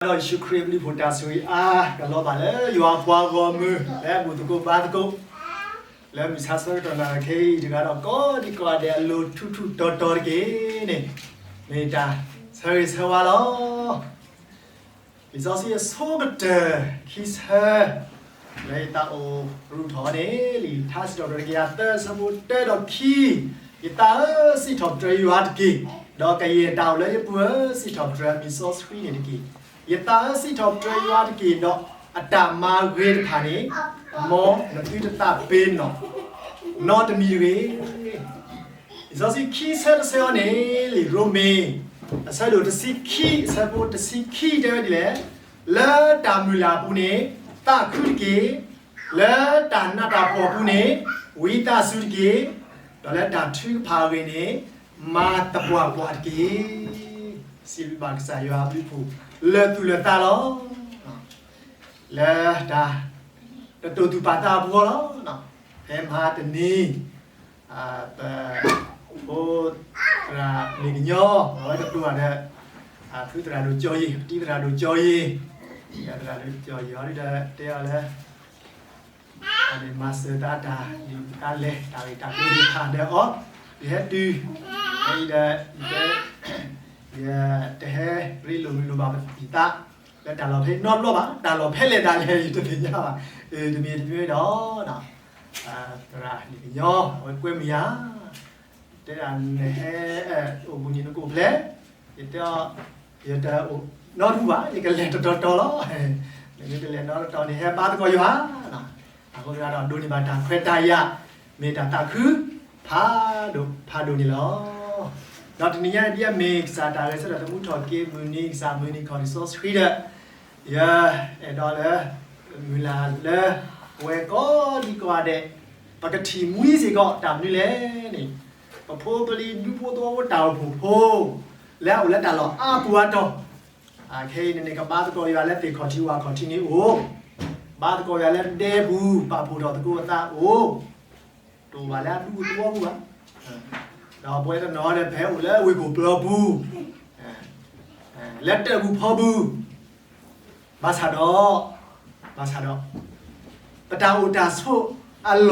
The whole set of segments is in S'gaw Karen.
ဒီးယ့ၣ်ၡူးခရံာ်အဘျုးအဖှိၣ်တၢ်ဆိၣ်ဂ့ၤအါ ကလီၤဘၣ်လၢယွၤအပှၤဂီၢ်မုၢ် လၢအဘူၣ်သကိးဘါသကိး လၢမုၢ်ဆါဆၢကတီၢ်နၣ်ရံၣ်ခဲအံၤတဂၤဒီး ကိးဒံကိးဂၤဒဲးအလိၤထူၣ်ထူၣ်တီၤတီၤတက့ၢ်န့ၣ် မ့ၢ်တၢ်ဆၢဂ့ၤဆၢဝါလီၤ. လံာ်စီဆှံအဆိကတၢၢ်ခံဆၢ လၢယသးအိၣ်ရူၢ်ထီၣ်န့ၣ် လံာ်ထါစံးထီၣ်ပတြၢၤတကယၤသၢ အဆၢဖိတၢဒီးခံ, ယသးဧၢ, စံးထီၣ်ပတြၢၤယွၤတက့ၢ်, ဒီးကယဲၢ်တၢ်အိၣ်လၢယပူၤဧၢ, စံးထီၣ်ပတြၢၤအမံၤစီဆှံန့ၣ်တက့ၢ်. ယသးဧၢ, စံးထီၣ်ပတြၢၤယွၤတက့ၢ်, ဒီးအတၢ်မၤဂ့ၤတဖၣ်န့ၣ် မ်နသုတသးပ့ၤနီၣ် နီတမံၤတဂ့ၤ. လံာ်စီဆှံခံဆၢတဆၢအံၤန့ၣ် လံာ်ရိမ့ၤ အဆၢဒိၣ်တဆံခံ အဆၢဖိတဆံခံတဲဝဲဒ်လဲၣ်, လၢတၢ်မုၢ်လၢ်အပူၤန့ၣ် သးခုတက့ၢ်, လၢတၢ်နးတၢ်ဖှီၣ်အပူၤန့ၣ် ဝံသးစူၤတက့ၢ်, ဒီးလၢတၢ်ထုကဖၣ်အဂ့ၢ်န့ၣ် မၤသပှၢ်ပှၢ်တက့ၢ်. စံးဘျုးဘၣ်ကစၢ်ယွၤအဘျုးအဖှိၣ် လၢသူၣ်လၢသးလီၤ. လၢတၢ် တတိၢ်သူၣ်ပာ်သးအပူၤအဂီၢ်လီၤ. ဖဲမဟါတနံၤ ပဖိသရၣ်န့ၣ်ကညီ အဝဲကတိၤတၢ်ဒီး ဖုသရၣ်ဒိၣ်ကၠီယ့ၣ်, ပတံၤသရၣ်ဒိၣ်ကၠီယ့ၣ်, သရၣ်ဒိၣ်ကၠီယ့ၣ်အီၤဒ်ဒီးတဲအီၤလၢ အန့ၣ်မၤစၢၤသးတၢ် ဒ်သးလဲၤတၢ်ဂ့ၢ်တၢ်ကျိၤသ့ၣ်တဖၣ်ဒီးအီၤ, ယဟဲတုၤ အံၤဒီး ယတဲ ယတဟဲရ့လိာ်မုာ်လိာ်ဘၣ်ပသံၣ်သး လၢတၢ်လီၢ်ဖဲအံၤနီတဘျီဘၣ်, တၢ်လီၢ်ဖဲလဲၣ်ဒၣ်လဲာ် ယတသ့ၣ်ညါဘၣ်. တမံၤတမံၤဒီး သရၣ်န့ၣ်ကညီ အဝဲကွဲမုာ်ယၤ တဲဒၣ်နဟဲအိၣ်ဘူးန့ၣ်နကအိၣ်ဖဲလဲၣ်, ယတဲအီၤ ယတအိၣ်နီတမံၤဘၣ်, ယကလဲၤတတီၤတီၤလီၤ. နမ့ၢ်တလဲၤနီတတီၤန့ၣ် ဟဲဘါသကိးယွၤ အဃိသတးဒီး ဒိးန့ၢ်ဘၣ်တၢ်ခွဲးတၢ်ယာ် မ့ၢ်တၢ်သးခု ဖးဒိၣ်ဖးဒိၣ်န့ၣ်လီၤ. ဒီးတနံၤညါအံၤ ဒ်အမ့ၢ်ကစၢ်တၢ်ဂဲၤဆၢထၢၣ်သမူထီၣ်က့ၤ မုၢ်နံၤကစၢ်မုၢ်နံၤ ခီၣ်လံာ်စီဆှံဒီး ယအဲၣ်ဒိးလၢ မုၢ်လၢ်လၢ ပဝဲကိးဒံကိးဂၤဒဲး ပကထံၣ်မှံစ့ၢ်ကီး တၢ်မနုၤလဲၣ်န့ၣ်, ပဖိပလံၤဒူဖိသဝီဖိတၢ်အိၣ်ဖှိၣ်ဖိ လၢအအိၣ်လၢတၢ်လီၢ်အါပူၤအါတီၤ, ခဲအံၤန့ၣ်န့ၣ် ကဘါသကိးယွၤလၢသ့ၣ်ခီၣ်ထံးဝၣ်ခီၣ်ထံးန့ၣ်အိၣ်, ဘါသကိးယွၤလၢဒဲပူၤ ပာ်ဖှိၣ်ထီၣ်သကိးပသးအိၣ်, တအိၣ်ဘၣ်လၢအဒူသဝီပူၤဘၣ်. ဒီးပဝဲတနီၤဒီး ပဟဲအိၣ်လၢဝ့ၢ်ခိၣ်ပျီပူၤ လၢတၢ်ပူၤဖီပူၤ, ဘၣ်ဆၣ်ဒီး ဘၣ်ဆၣ်ဒီး ပတၢ်အိၣ်တၢ်ဆိးအလီၢ်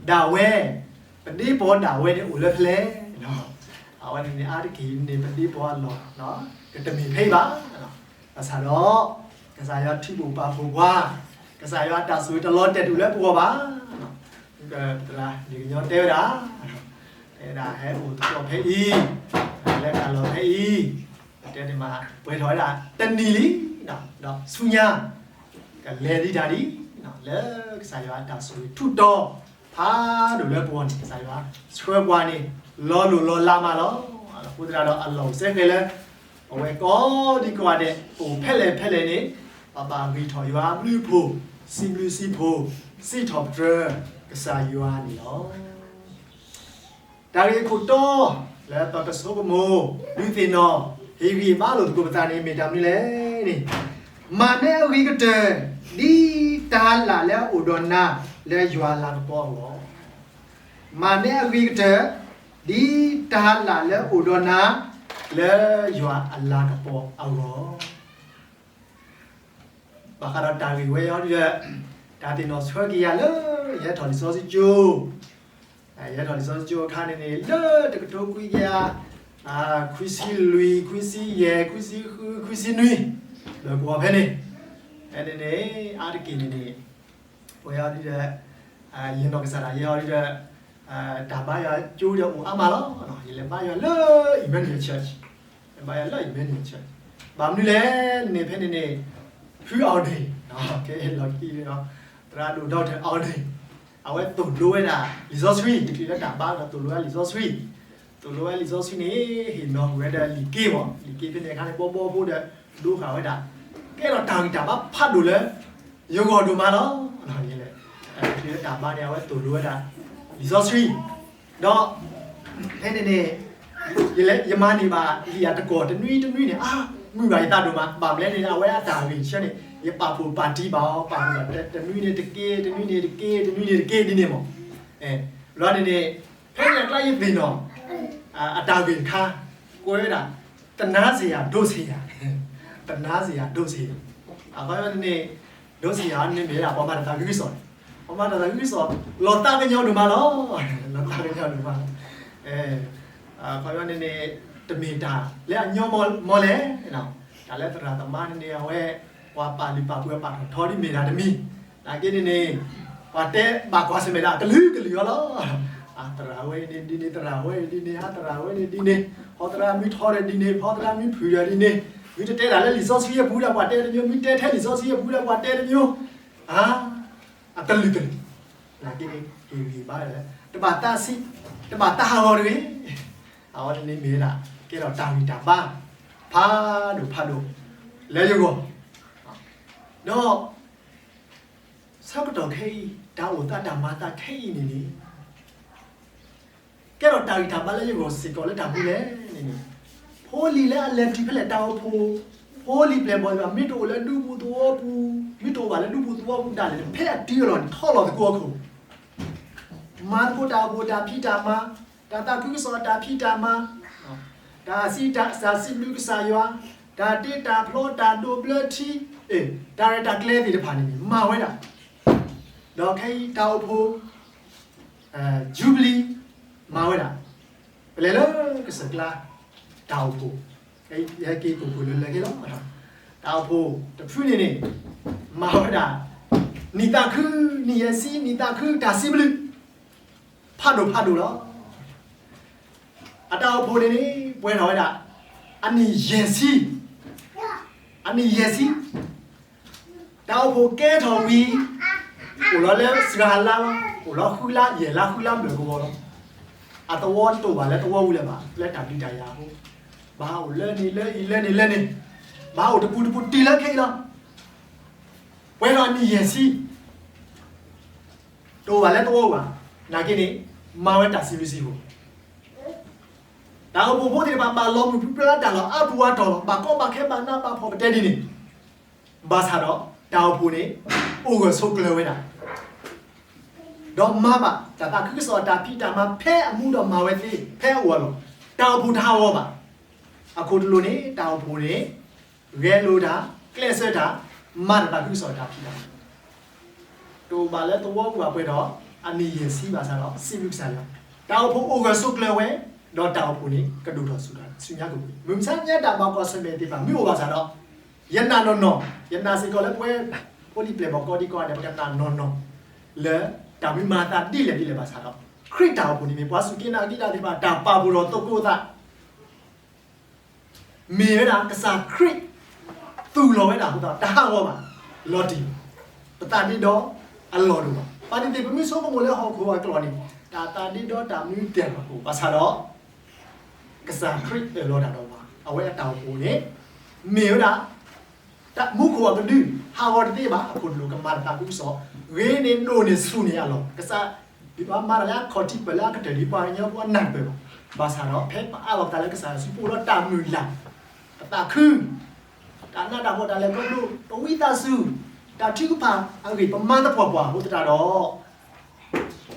ဒၣ်ဝဲ, ပဒ့ပီၤဒၣ်ဝဲန့ၣ်အိၣ်လၢဖဲလဲၣ်. အဝဲန့ၣ်န့ၣ် အါတက့ၢ်န့ၣ် ပဒ့ပီၤအလီၢ် ကတမ့ၢ်ဖဲအံၤဘၣ်. ဘၣ်ဆၣ်ဒီး ကစၢ်ယွၤထံၣ်ဘိၣ်ပာ်ဖှိၣ်ပှၤ, ကစၢ်ယွၤတၢ်ဆိၣ်ဂ့ၤတလီၤတဲာ်တူၢ်လၢပဂီၢ်ဘၣ်. သရၣ်န့ၣ်ကညီတဲဝဲဒၣ်, တဲဒၣ်ဟဲအိၣ်သကိးဖဲအံၤ, လၢတၢ်လီၢ်ဖဲအံၤ, တဲန့ၣ်မး ပှဲၤထီၣ်ဝဲဒၣ်တနံၣ်လံ, ဒီးဆူညါ ကလဲၤဒံးတၢ်ဒံး, လၢကစၢ်ယွၤအတၢ်ဆိၣ်ဂ့ၤထူးတီၤ ဖးဒိၣ်လၢပဂီၢ်န့ၣ် ကစၢ်ယွၤဆှၢပှၤန့ၣ် လီၤလိၢ်လီၤလးမးလီၤ. အဃိသတးဒီး အလီၢ်အိၣ်စဲဃဲၤလၢ ပဝဲကိးဒံကိးဂၤဒဲး ပအိၣ်ဖဲလဲၣ်ဖဲလဲၣ်န့ၣ် ပဘၣ်ဂံၢ်ထီၣ်ယွၤအဘျုးအဖှိၣ်, စံးဘျုးစံးဖှိၣ်, စံးထီၣ်ပတြၢၤကစၢ်ယွၤန့ၣ်လီၤ. တၢ်ဂ့ၢ်ခိၣ်တီ လၢပကဆိကမိၣ် ဒုးသ့ၣ်နီၣ် ဟ့ၣ်ဂံၢ်ဘါလိာ်သကိးပသးန့ၣ် မ့ၢ်တၢ်မနုၤလဲၣ်န့ၣ်, မၤနၢၤအဂ့ၤကတၢၢ် ဒ်တၢ်လၢ်လၢအအိၣ်ဒီးနၤ လၢယွၤအလၤကပီၤအဂီၢ်, မၤနၢၤအဂ့ၤကတၢၢ် ဒ်တၢ်လၢ်လၢအအိၣ်ဒီးနၤ လၢယွၤအလၤကပီၤအဂီၢ်. ဘၣ်ဃးဒီးတၢ်ဂ့ၢ်ဝဲအံၤဒီး တၢ်သ့ၣ်နီၣ်ဆှၢက့ၤယၤလၢ ယဟဲထီၣ်လံာ်စီဆှံကၠိ, ယဟဲထီၣ်လံာ်စီဆှံကၠိအခါန့ၣ်န့ၣ် လၢတကထိခွံကယၤ ခွံဆံလွံၢ်, ခွံဆံယဲၢ်, ခွံဆံဃု, ခွံဆံနွံ, ဒီးကွီၢ်ဖဲန့ၣ်, ဖဲန့ၣ်န့ၣ် အါတက့ၢ်န့ၣ်န့ၣ် ပဝဲအံၤဒီး ယနီၢ်ကစၢ်ဒၣ်ယဲအံၤဒီး တၢ်ဘါယွၤကၠိဒီးအိၣ်အါမးလီၤ. ယလဲၤဘါယွၤလၢ Emmanuel Church, လဲၤဘါယွၤလၢ Emmanuel Church, ဘၣ်မနုၤလဲၣ်န့ၣ် ဖဲန့ၣ်န့ၣ် ဖုအီၣ်ဒ့ၣ် ကဲလီၤတံၢ်လီၤ သရၣ်ဒိၣ် ဒီကထၢၣ်အီၣ်ဒ့ၣ် အဝဲသိၣ်လိဝဲဒၣ်လံာ်စီဆှံ, တချုးလၢတၢ်ဘါဒီးသိၣ်လိဝဲလံာ်စီဆှံ, သိၣ်လိဝဲလံာ်စီဆှံန့ၣ် ဟ့ၣ်နီၤကွံာ်ဝဲဒီးလံာ်က့ၢ်မး, လံာ်က့ၢ်ဖဲန့ၣ်အခါန့ၣ် ဘီဘီဖိဒီး ဒိဃာ်ဝဲဒၣ်, ကဲထီၣ်တၢ်ဂံၢ်တၢ်ဘါဖးဒိၣ်လၢ ယဂီၢ်ဒိၣ်မးလီၤ. တချုးလၢတၢ်ဘါန့ၣ် အဝဲသိၣ်လိဝဲဒၣ်လံာ်စီဆှံ, ဒီး ဖဲန့ၣ်န့ၣ် ယလဲၤ ယမၤန့ၢ်ဘၣ်လံာ်အတကွီၢ်တနွံတနွံန့ၣ် အါ မုာ်ဘၣ်ယသးဒိၣ်မး, ဘၣ်မနုၤလဲၣ်န့ၣ် အဝဲအတၢ်ဂ့ၢ်ဆၢန့ၣ် ယပာ်ဖှိၣ်ပာ်တံၢ်ဘၣ်အီၤ, ပာ်ဖှိၣ်ဘၣ်တနွံန့ၣ်တက့ၢ်, တနွံန့ၣ်တက့ၢ်, တနွံန့ၣ်တက့ၢ်ဒ်န့ၣ်မး. ဘျီန့ၣ်န့ၣ် ဖဲန့ၣ်အကျါယသ့ၣ်နီၣ် အတၢ်ဂ့ၢ်တခါ ကွဲးဝဲဒၣ် သနားစရာ ဒို့စရာ, သနားစရာ ဒို့စရာ, ပနါစ့ယၤဒိၣ်စ့ယၤ, အခီပညီန့ၣ်န့ၣ် ဒိၣ်စ့ယၤန့ၣ်မ့ၢ်ဒၣ်ပှၤမၤတၢ်သးခုကစီၣ်န့ၣ်, ပှၤမၤတၢ်သးခုကစီၣ် လီၤသးကညီၤဒိၣ်မးလီၤ. လီၤသးကညီၤဒိၣ်မးလီၤ. အခီပညီန့ၣ်န့ၣ် တမ့ၢ်တၢ်လၢအညီမီၢ်လဲၣ်, တၢ်လၢသရၣ်သမါန့ၣ်န့ၣ် အဝဲ ပှၤပာ်လုၢ်ပာ်ပှ့ၤပာ်ထီၣ်ထီဒ်မ့ၢ်တၢ်တမံၤ, နာ်က့န့ၣ်န့ၣ် ပှၤတဲဘၣ်ကွၢ်ဆၢၣ်မဲာ်ဒၣ်ကလုာ်ကလုာ်အီၤလီၤ. သရၣ်ဝဲန့ၣ်ဒ်န့ၣ် သရၣ်ဝဲန့ၣ်ဒ်န့ၣ် အသရၣ်ဝဲန့ၣ်ဒ်န့ၣ်, ဖီသရၣ်မုၢ်ထီဒီးဒ်န့ၣ် ဖီသရၣ်မုၢ်ဖုၣ်ဒီးဒ်န့ၣ်, မ့ၢ်တတဲတၢ်လၢလံာ်စီဆှံအပူၤဒီးပှၤတဲတမံၤ, မ့ၢ်တဲထဲလံာ်စီဆှံအပူၤဒီးပှၤတဲတမံၤ, အ အကလုာ်ကလုာ်, နာ်က့န့ၣ် ဟ့ၣ်ဂံၢ်ဘါ တဘၣ်သးဆံး, တဘၣ်သးဟးဂီၤတဂ့ၤ. အဝဲန့ၣ်မ့ၢ်ဒၣ် ကဲထီၣ်တၢ်ဂံၢ်တၢ်ဘါ ဖးဒိၣ်ဖးဒိၣ် လၢယဂီၢ်, ဒီး ဆၢကတီၢ်ခဲအံၤ တၢ်အိၣ်သးတၢ်မၤသးခဲအံၤန့ၣ်န့ၣ် ကဲထီၣ်တၢ်ဂံၢ်တၢ်ဘါလၢယဂီၢ်စ့ၢ်ကီးလၢတၢ်မနုၤလဲၣ်န့ၣ်န့ၣ်, ဖိလံၤလၢအလဲၤတုၤဖဲလဲၣ်တၢ်အိၣ်ဖှိၣ်, ဖိလံၤပျဲၢ်ဘီၣ်သ့ၣ်တဖၣ် မ့ၢ်တအိၣ်လၢဒူပူၤသဝီပူၤ, မ့ၢ်တအိၣ်ဘၣ်လၢဒူပူၤသဝီပူၤဒၣ်လဲာ်န့ၣ် ဖဲအတုၤအလီၢ်န့ၣ် ထီၣ်လီၤသကိးအခိၣ် မၤသကိးတၢ်အိၣ်ဖှိၣ်တၢ်ဖံးတၢ်မၤ, တၢ်သးခုကစီၣ်တၢ်ဖံးတၢ်မၤ, တၢ်စံးတၢ်စံးဘျုးကစၢ်ယွၤ, တၢ်တ့တၢ်ဖျီတၢ်ဒိးဘျၢထံ, တၢ်ရဲၣ်တၢ်ကျဲၤသ့ၣ်တဖၣ်န့ၣ်န့ၣ် မၤဝဲဒၣ်, ဒီးခဲအံၤတၢ်အိၣ်ဖှိၣ် ယူဘလံ မၤဝဲဒၣ်, ပလဲၤလၢကစၢၢ်ကျါ တၢ်အိၣ်ဖှိၣ်, ဟဲက့ၤကိၣ်ဖှိၣ်လၢလၢာ်က့ၤလီၤ, တၢ်အိၣ်ဖှိၣ်တဖုန့ၣ်န့ၣ် မၤဝဲဒၣ် နံၣ်သးခု နံၣ်ယဲၢ်ဆံ နံၣ်သးခု တၢ်စံးဘျုး ဖးဒိၣ်ဖးဒိၣ်လီၤ. အတၢ်အိၣ်ဖှိၣ်န့ၣ်န့ၣ် ပှဲၤထီၣ်ဝဲဒၣ် အနံၣ်ယဲၢ်ဆံ, အနံၣ်ယဲၢ်ဆံ, တၢ်အိၣ်ဖှိၣ်ကဲထီၣ်ဝံၤ အိၣ်လီၤလၢစှၤလါလီၤ, အိၣ်လီၤဃုလါယဲၢ်လါဃုလါမုၢ်ကဝီၤလီၤ. အသဝီတအိၣ်ဘၣ်လၢသဝီဝံၤလၢၤဘၣ် လၢတၢ်ဒုးတၢ်ယၤအဃိ, ဘၣ်ဟးအိၣ်လၢန့ၣ်လၢအံၤလၢန့ၣ်လၢန့ၣ်, ဘၣ်ဟးအိၣ်တပူၤတပူၤတုၤလၢခဲအံၤလီၤ. ပှဲၤထီၣ်အနံၣ်ယဲၢ်ဆံ တအိၣ်ဘၣ်လၢသဝီဘၣ်, နာ်က့န့ၣ် မၤဝဲတၢ်စံးဘျုးစံးဖှိၣ်, တၢ်အိၣ်ဖှိၣ်ဖိသ့ၣ်တဖၣ် ဘၣ်လီၤမုၢ်ပြံပြါတၢ်လီၢ်အါပူၤအါတီၢ်လီၤ, ဘၣ်ကီဘၣ်ခဲဘၣ်နးဘၣ်ဖှီၣ်ပတဲဒ်န့ၣ်, ဘၣ်ဆၣ်ဒီး တၢ်အိၣ်ဖှိၣ်န့ၣ် အိၣ်ဂၢၢ်ဆိးကျၢၤဝဲဒၣ်, ဒီးမၤဘၣ်တၢ်သးခုကစီၣ်တၢ်ဖံးတၢ်မၤဖဲအမူဒီးမၤဝဲသ့ဖဲအအိၣ်အလီၢ်, တၢ်အိၣ်ဖှိၣ်တဟးဂီၤဘၣ်. အခိၣ်တလိာ်န့ၣ် တၢ်အိၣ်ဖှိၣ်န့ၣ် ဂဲၤလိာ်တၢ်, ကျဲးစၢးတၢ်, မၤတၢ်သးခုကစီၣ်တၢ်ဖံးတၢ်မၤ တအိၣ်ဘၣ်လၢသဝီပူၤဘၣ်ပှဲၤဒီး အနံၣ်ယဲၢ်ဆံဘၣ်ဆၣ်ဒီး စံးဘျုးကစၢ်ယွၤ, တၢ်အိၣ်ဖှိၣ်အိၣ်ဂၢၢ်ဆိးကျၢၤဝဲ, ဒီးတၢ်အိၣ်ဖှိၣ်န့ၣ် ကဒိၣ်ထီၣ်ဆူညါကပူၤ, မုၢ်မဆါညါတၢ်ဘၣ်ကွၢ်ဆၢၣ်မဲာ်သ့ၣ်တဖၣ် မ့ၢ်အိၣ်ဘၣ်ဆၣ်ဒီး ယနာ်နီၢ်နီၢ်, ယနာ်စ့ၢ်ကီးလၢပဝဲ ဖိလံၤပျဲၢ်ဘီၣ်ကိးဒံကိးဂၤဒဲး ပကနာ်နီၢ်နီၢ် လၢတၢ်မ့ၢ်မၤသးဒ်လဲၣ်ဒ်လဲၣ်ဘၣ်ဆၣ်ဒီး ခရံာ်တၢ်အိၣ်ဖှိၣ်န့ၣ်မ့ၢ်ပှၤစူၢ်က့ၤနာ်က့ၤတၢ်သ့ၣ်တဖၣ် တၢ်ပာ်ဖှိၣ်ထီၣ်သကိးသး မ့ၢ်ဝဲဒၣ်ကစၢ်ခရံာ် သူၣ်လီၤဝဲဒၣ်အဃိသတး တဟးဂီၤဘၣ်, လီၤတံၢ်, ပသးဒ့ဒီအလီၢ်တအိၣ်ဘၣ်. ဘၣ်သ့ၣ်သ့ၣ် ပမ့ၢ်ဆိကမိၣ်လၢဟီၣ်ခိၣ်အကျိၤန့ၣ် တၢ်သးဒ့ဒီတၢ်မနုၤတၢ်လီၢ်တအိၣ်ဘၣ်ဆၣ်ဒီး ကစၢ်ခရံာ်အၢၣ်လီၤတၢ်ဒီးပှၤ, အဝဲအတၢ်အိၣ်ဖှိၣ်န့ၣ် မ့ၢ်ဝဲဒၣ် တၢ်မူခိၣ်အကဒု ဟးဂီၤတသ့ဘၣ်, အခိၣ်တလိာ်ကမၤတၢ်သးခုကစီၣ်, ဂ့ၤန့ၢ်ဒိၣ်န့ၢ်ဆူၣ်န့ၢ်အလီၢ်, ကစၢ် ဒ်ပှၤမၤတၢ်လၢအခီၣ်ထံးပၢၢ်လၢအကတၢၢ်ဒ်ပှၤကညီဖိအနၢ်ပၢၢ်ဘၣ်. ဘၣ်ဆၣ်ဒီး ဖဲပအးလီၤပသးလၢကစၢ်ယွၤစုပူၤဒီးတၢ်မုၢ်လၢ်, ပသးခု, တၢ်နးတၢ်ဖှီၣ်တၢ်လဲၤခီဖျိ, ပဝံသးစူၤ, တၢ်ထုကဖၣ်အဂ့ၢ် ပမၤသပှၢ်ပှၢ်အဃိသတးဒီး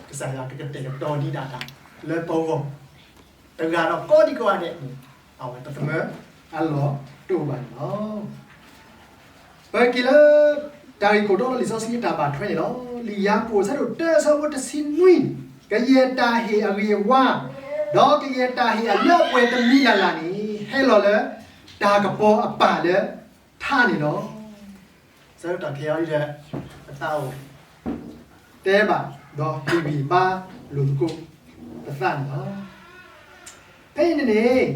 ကစၢ်ယွၤကကတဲာ်ကတီၤဒံးဒၣ်တၢ်လၢပဂီၢ် တဂၤဒီးကိးဒံကိးဂၤဒဲးန့ၣ် အဝဲပသမၢအလီၢ်တအိၣ်ဘၣ်န့ၣ်လီၤ. ပက့ၤလၢ တၢ်ဂ့ၢ်ခိၣ်တီလီၤလံာ်စီဆှံအတၢ်ဘၣ်ထွဲန့ၣ်လီၤ. လံာ်ယၤကိာ်ဆၢဒိၣ်တၢအဆၢဖိတဆံနွံ, ကယဲၢ်တၢ်ဟ့ၣ်အဂ့ၤအဝါ, ဒီးကယဲၢ်တၢ်ဟ့ၣ်အလၢအပှဲၤတမံၤလၢ်လၢ်န့ၣ် ဟဲလီၤလၢတၢ်ကပီၤအပၢ်လၢထးန့ၣ်လီၤ. ဆၢကတီၢ်ခဲအံၤဒီး ပသးအိၣ် တဲဘၣ် ဒီးဟ့ၣ်ဂံၢ်ဘါလိာ်သကိးပသးန့ၣ်လီၤ. ဖဲအံၤန့ၣ်န့ၣ်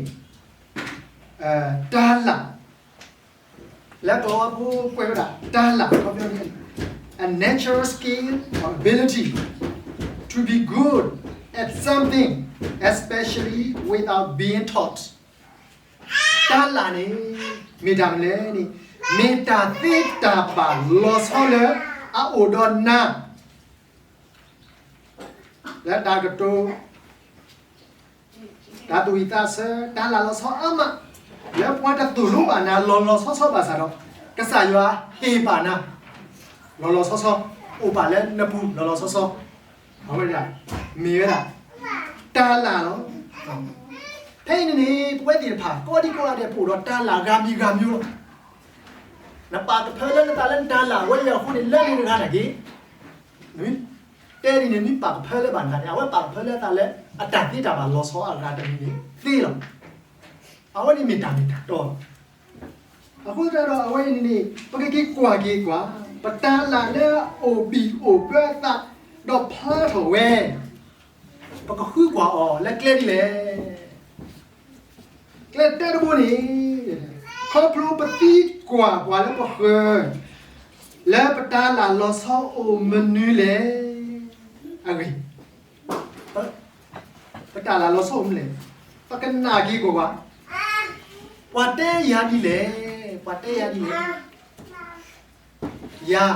တၢ်လၢ် လၢကလီဝါဖိကွဲးဝဲဒၣ် တၢ်လၢ် ခီပညီန့ၣ် a natural skill or ability to be good at something, especially without being taught. တၢ်လၢ်န့ၣ် မ့ၢ်တၢ်မနုၤလဲၣ်န့ၣ် မ့ၢ်တၢ်သ့တၢ်ဘၣ်လီၤဆီလၢအအိၣ်ဒီးနၤ လၢတၢ်ကတိၤ တၢ်သူၣ်ဝံၣ်သးဆၢ တၢ်လၢလီၤဆီအါမး လၢပှၤတသိၣ်လိဘၣ်နၤ လီၤလီၤဆီဆီဘၣ်ဆၣ်ဒီး ကစၢ်ယွၤဟ့ၣ်ပာ်နၤ လီၤလီၤဆီဆီ အိၣ်ပာ်လၢနပူၤ လီၤလီၤဆီဆီ အဝဲဒၣ် မ့ၢ်ဝဲဒၣ် တၢ်လၢလီၤ. ဖဲအံၤန့ၣ်န့ၣ် ပဝဲသ့ၣ်တဖၣ် ကိးဒံကိးဂၤဒဲး ပအိၣ်ဒီးတၢ်လၢဂၤမံၤဂၤမံၤလီၤ. နပာ်ကဖၢလၢနသးလၢနတၤလၢ်ဝဲအံၤအဃိန့ၣ် လၢန့ၣ်တဂၤန့ၣ်က့ၤ, တဲဒ်န့ၣ် မ့ၢ်ပာ်ကဖၢလၢဘၣ်နသးန့ၣ် အဝဲပာ်ကဖၢလၢအသးလၢအတၢ်သ့တၢ်ဘၣ်လီၤဆီအဂၤတမံၤန့ၣ်သ့လီၤ. အဝဲန့ၣ်မ့ၢ်တၢ်မ့ၢ်တၢ်တီလီၤ. အဃိသတးဒီးအဝဲအံၤန့ၣ်န့ၣ် ပကက့ၤကွၢ်က့ၤကွၢ် ပတၤလၢ်လၢအအိၣ်ဘံၣ်အိၣ်ဘၢအသး ဒီးဖျါထီၣ်ဝဲ ပကဃုကွၢ်အီၤလၢကျဲဒ်လဲၣ်. ကျဲတၢတဘိန့ၣ် ခီဖျိပသံကွၢ်ပှၤလၢပဃၢၤ လၢပတၤလၢ်လီၤဆီအိၣ်မနုၤလဲၣ်အဂ့ၢ်, ပတၤလၢ်လီၤဆီအိၣ်မနုၤလဲၣ်, ပကနၣ်က့ၤကွၢ်ကွၢ်, ပှၤတဲယၤဒ်လဲၣ်, ပှၤတဲယၤဒ်လဲၣ်, ယၤ,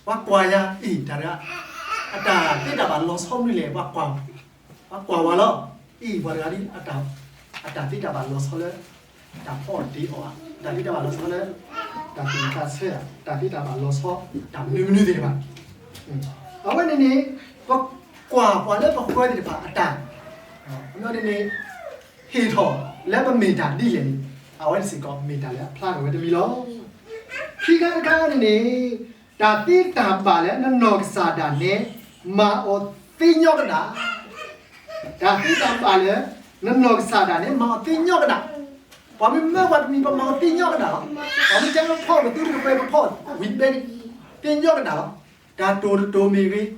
ပှၤကွၢ်ယၤအံၤ တၢ်တဂၤ, အတၢ်သ့တၢ်ဘၣ်လီၤဆီမနုၤလဲၣ်, ပှၤကွၢ်, ပှၤကွၢ်ဝဲလီၤ. အံၤ ပှၤတဂၤဒ် အတၢ်သ့တၢ်ဘၣ်လီၤဆီလၢ တၢ်ဖီအီၣ်တ့အီၣ်ဧါ, တၢ်သ့တၢ်ဘၣ်လီၤဆီလၢ တၢ်သူၣ်ဝံၣ်သးဆၢဧါ, တၢ်သ့တၢ်ဘၣ်လီၤဆီ တၢ်မနုၤမနုၤသ့ၣ်တဖၣ်, အဝဲန့ၣ်န့ၣ် ပကွၢ်ပှၤလၢပဃၢၤသ့ၣ်တဖၣ်အတၢ်, အန့ၣ်န့ၣ် ဟ့ၣ်ထီၣ်လၢပမ့ၢ်တၢ်ဒ်လဲၣ်န့ၣ် အဝဲစ့ၢ်ကီးမ့ၢ်တၢ်လၢအဖျါထီၣ်ဝဲတမံၤလီၤ. ခံခါတခါန့ၣ်န့ၣ် တၢ်သ့တၢ်ဘၣ်လၢနနီၢ်ကစၢ်ဒၣ်နဲ မၤအီၤသ့ညီကဒၣ်, တၢ်သ့တၢ်ဘၣ်လၢ နနီၢ်ကစၢ်ဒၣ်နဲ မၤအီၤသ့ညီကဒၣ်, ပှၤမ့ၢ်မၢပှၤတမံၤ ပမၤအီၤသ့ညီကဒၣ်လီၤ. ပှၤမ့ၢ်ကဲဖီၣ်ကသူတကပၤ ပဖီၣ်ဝံၤတဘဲန့ၣ် သ့ညီကဒၣ်လီၤ. တၢ်တိၢ်တတိၢ်မ့ၢ်ဂ့ၤ,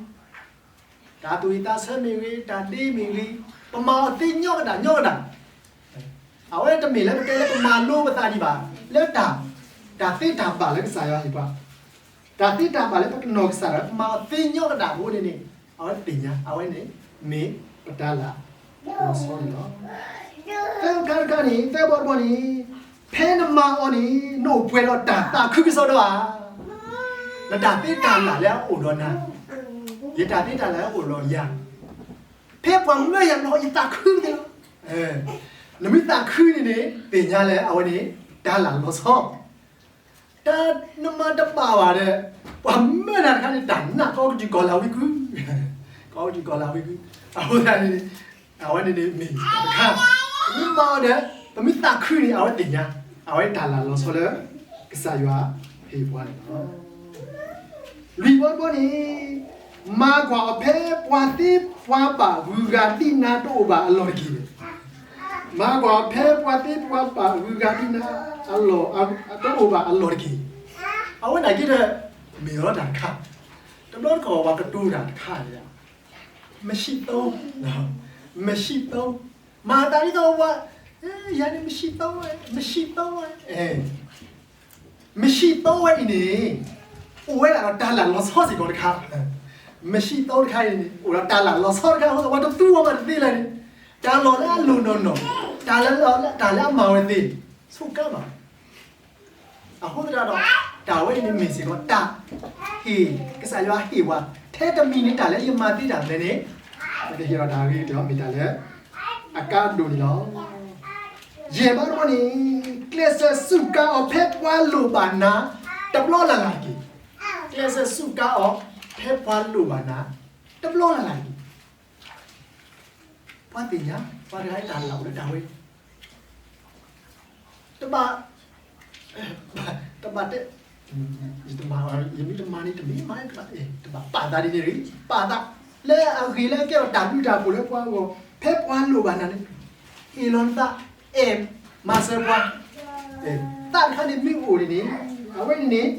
တၢ်သူၣ်ဝံၣ်သးဆၢမ့ၢ်ဂ့ၤ, တၢ်ဒ့မ့ၢ်ဂ့ၤ, ပမၤအီၤသ့ညီကဒၣ်ညီကဒၣ်. အဝဲတမ့ၢ်လၢပတဲလၢပမၤလိပသးဒံးဘၣ်, လၢတၢ်, တၢ်သ့တၢ်ဘၣ်လၢကစၢ်ယွၤဟ့ၣ်ပှၤ, တၢ်သ့တၢ်ဘၣ်လၢပနီၢ်ကစၢ်ဒၣ် ပမၤအီၤသ့ညီကဒၣ်အဃိန့ၣ်န့ၣ် အဝဲသ့ၣ်ညါ အဝဲန့ၣ် မ့ၢ်ပတၤလၢ်လီၤဆီန့ၣ်လီၤ. သၢခါတခါန့ၣ် သၢဘီတဘီန့ၣ် ဖဲနမၤအီၤန့ၣ် နအိၣ်ပှဲၤဒီးတၢ်သးခုကစီဒီဧါ. နတၢ်သ့တၢ်လၢ်လၢအအိၣ်ဒီးနၤ, ယတၢ်သ့တၢ်လၢ်လၢအအိၣ်ဒီးယၤ, ဖဲပှၤမၢယၤလီၤ ယသးခုသ့လီၤ. နမ့ၢ်သးခုန့ၣ်န့ၣ် သ့ၣ်ညါလၢအဝဲန့ၣ် တၤလၢ်လီၤဆီ, တၢ်နမၤတဘၣ်ဘၣ်ဒီး ပှၤမၢနၤတခါန့ၣ် တၢ်နးကီကတုၤကီၢ်လၤဝံၤကု, ကီကတုၤကီၢ်လၤဝံၤကု, အဃိသတးန့ၣ် အဝဲန့ၣ်န့ၣ်မ့ၢ်တခါ, ပမ့ၢ်မၤအီၤဒီး ပမ့ၢ်သးခုန့ၣ် အဝဲသ့ၣ်ညါ, အဝဲတၤလၢ်လီၤဆီလၢ ကစၢ်ယွၤဟ့ၣ်ပှၤန့ၣ်လီၤ. လွံၢ်ဘီတဘီန့ၣ် မၤကွၢ်အီၤဖဲပှၤသ့ပှၤဘၣ်ဂုၤဂၤဒ်နၤတအိၣ်ဘၣ်အလီၢ်တက့ၢ်. မၤကွၢ်အီၤဖဲပှၤသ့ပှၤဘၣ်ဂုၤဂၤဒ်နၤအလီၢ်, တအိၣ်ဘၣ်အလီၢ်တက့ၢ်. အဝဲန့ၣ်က့ဒီး မ့ၢ်လီၤတၢ်တခါ, တဘျီတခီၣ်ပှၤကတိၤတၢ်တခါန့ၣ် မရှိသုံး, မရှိသုံး, မၤသးဒ်သိးဝဲ, ယၤန့ၣ် မရှိသုံး, မရှိသုံး, မရှိသုံးဝဲအံၤန့ၣ် အိၣ်ဝဲဒၣ်ဒီးတၤလၢ်လီၤဆီစ့ၢ်ကီးတခါ, မရှိသုံးတခါအံၤန့ၣ် အိၣ်ဒီးတၤလၢ်လီၤဆီတခါအဃိ ပှၤတသူအီၤမးတသ့လၢၤန့ၣ်, တၢ်လီၢ်လၢအလိၣ်နီၢ်နီၢ်, တၢ်လၢ တၢ်လၢအမၤဝဲသ့, ဆိကမိၣ် အဃိသတးဒီး တၢ်ဝဲအံၤန့ၣ်မ့ၢ်စ့ၢ်ကီးတၢ်ဟ့ၣ် ကစၢ်ယွၤဟ့ၣ်ဝဲ ထဲတမံၤန့ၣ် တၢ်လၢယမၤသ့တၢ်ဘျဲန့ၣ် ပကဟ့ၣ်လီၤတၢ်ဂ့ၤကတၢၢ် မ့ၢ်တၢ်လၢအကါဒိၣ်န့ၣ်လီၤ. ယဲၢ်ဘီတဘီန့ၣ် ကျဲးစၢးစူးကါအီၤဖဲပှၤလိၣ်ဘၣ်နၤ တဘျီလၢ်လၢ်တက့ၢ်. ကျဲးစၢးစူးကါအီၤ ဖဲပှၤလိၣ်ဘၣ်နၤ တဘျီလၢ်လၢ်တက့ၢ်. ပှၤသ့ၣ်ညါ ပှၤတဂၤအံၤတၢ်လၢ်အိၣ်လၢတၢ်ဝဲ တဘၣ်, တဘၣ်တဲ, ယမ့ၢ်တမၤန့ၣ် တမ့ၢ်မၤ တဘၣ်, တဘၣ်ပာ်သးဒ်န့ၣ်တဂ့ၤ, ပာ်သးလၢအဂ့ၤလၢကဲထီၣ်တၢ်ဘျုးတၢ်ဖှိၣ်လၢပှၤအဂီၢ်, ဖဲပှၤလိၣ်ဘၣ်နၤန့ၣ် ဟ့ၣ်လီၤနသး, အဲၣ်မၤစၢၤပှၤ, သးတခါန့ၣ်မ့ၢ်အိၣ်န့ၣ်န့ၣ်, အဝဲန့ၣ်န့ၣ်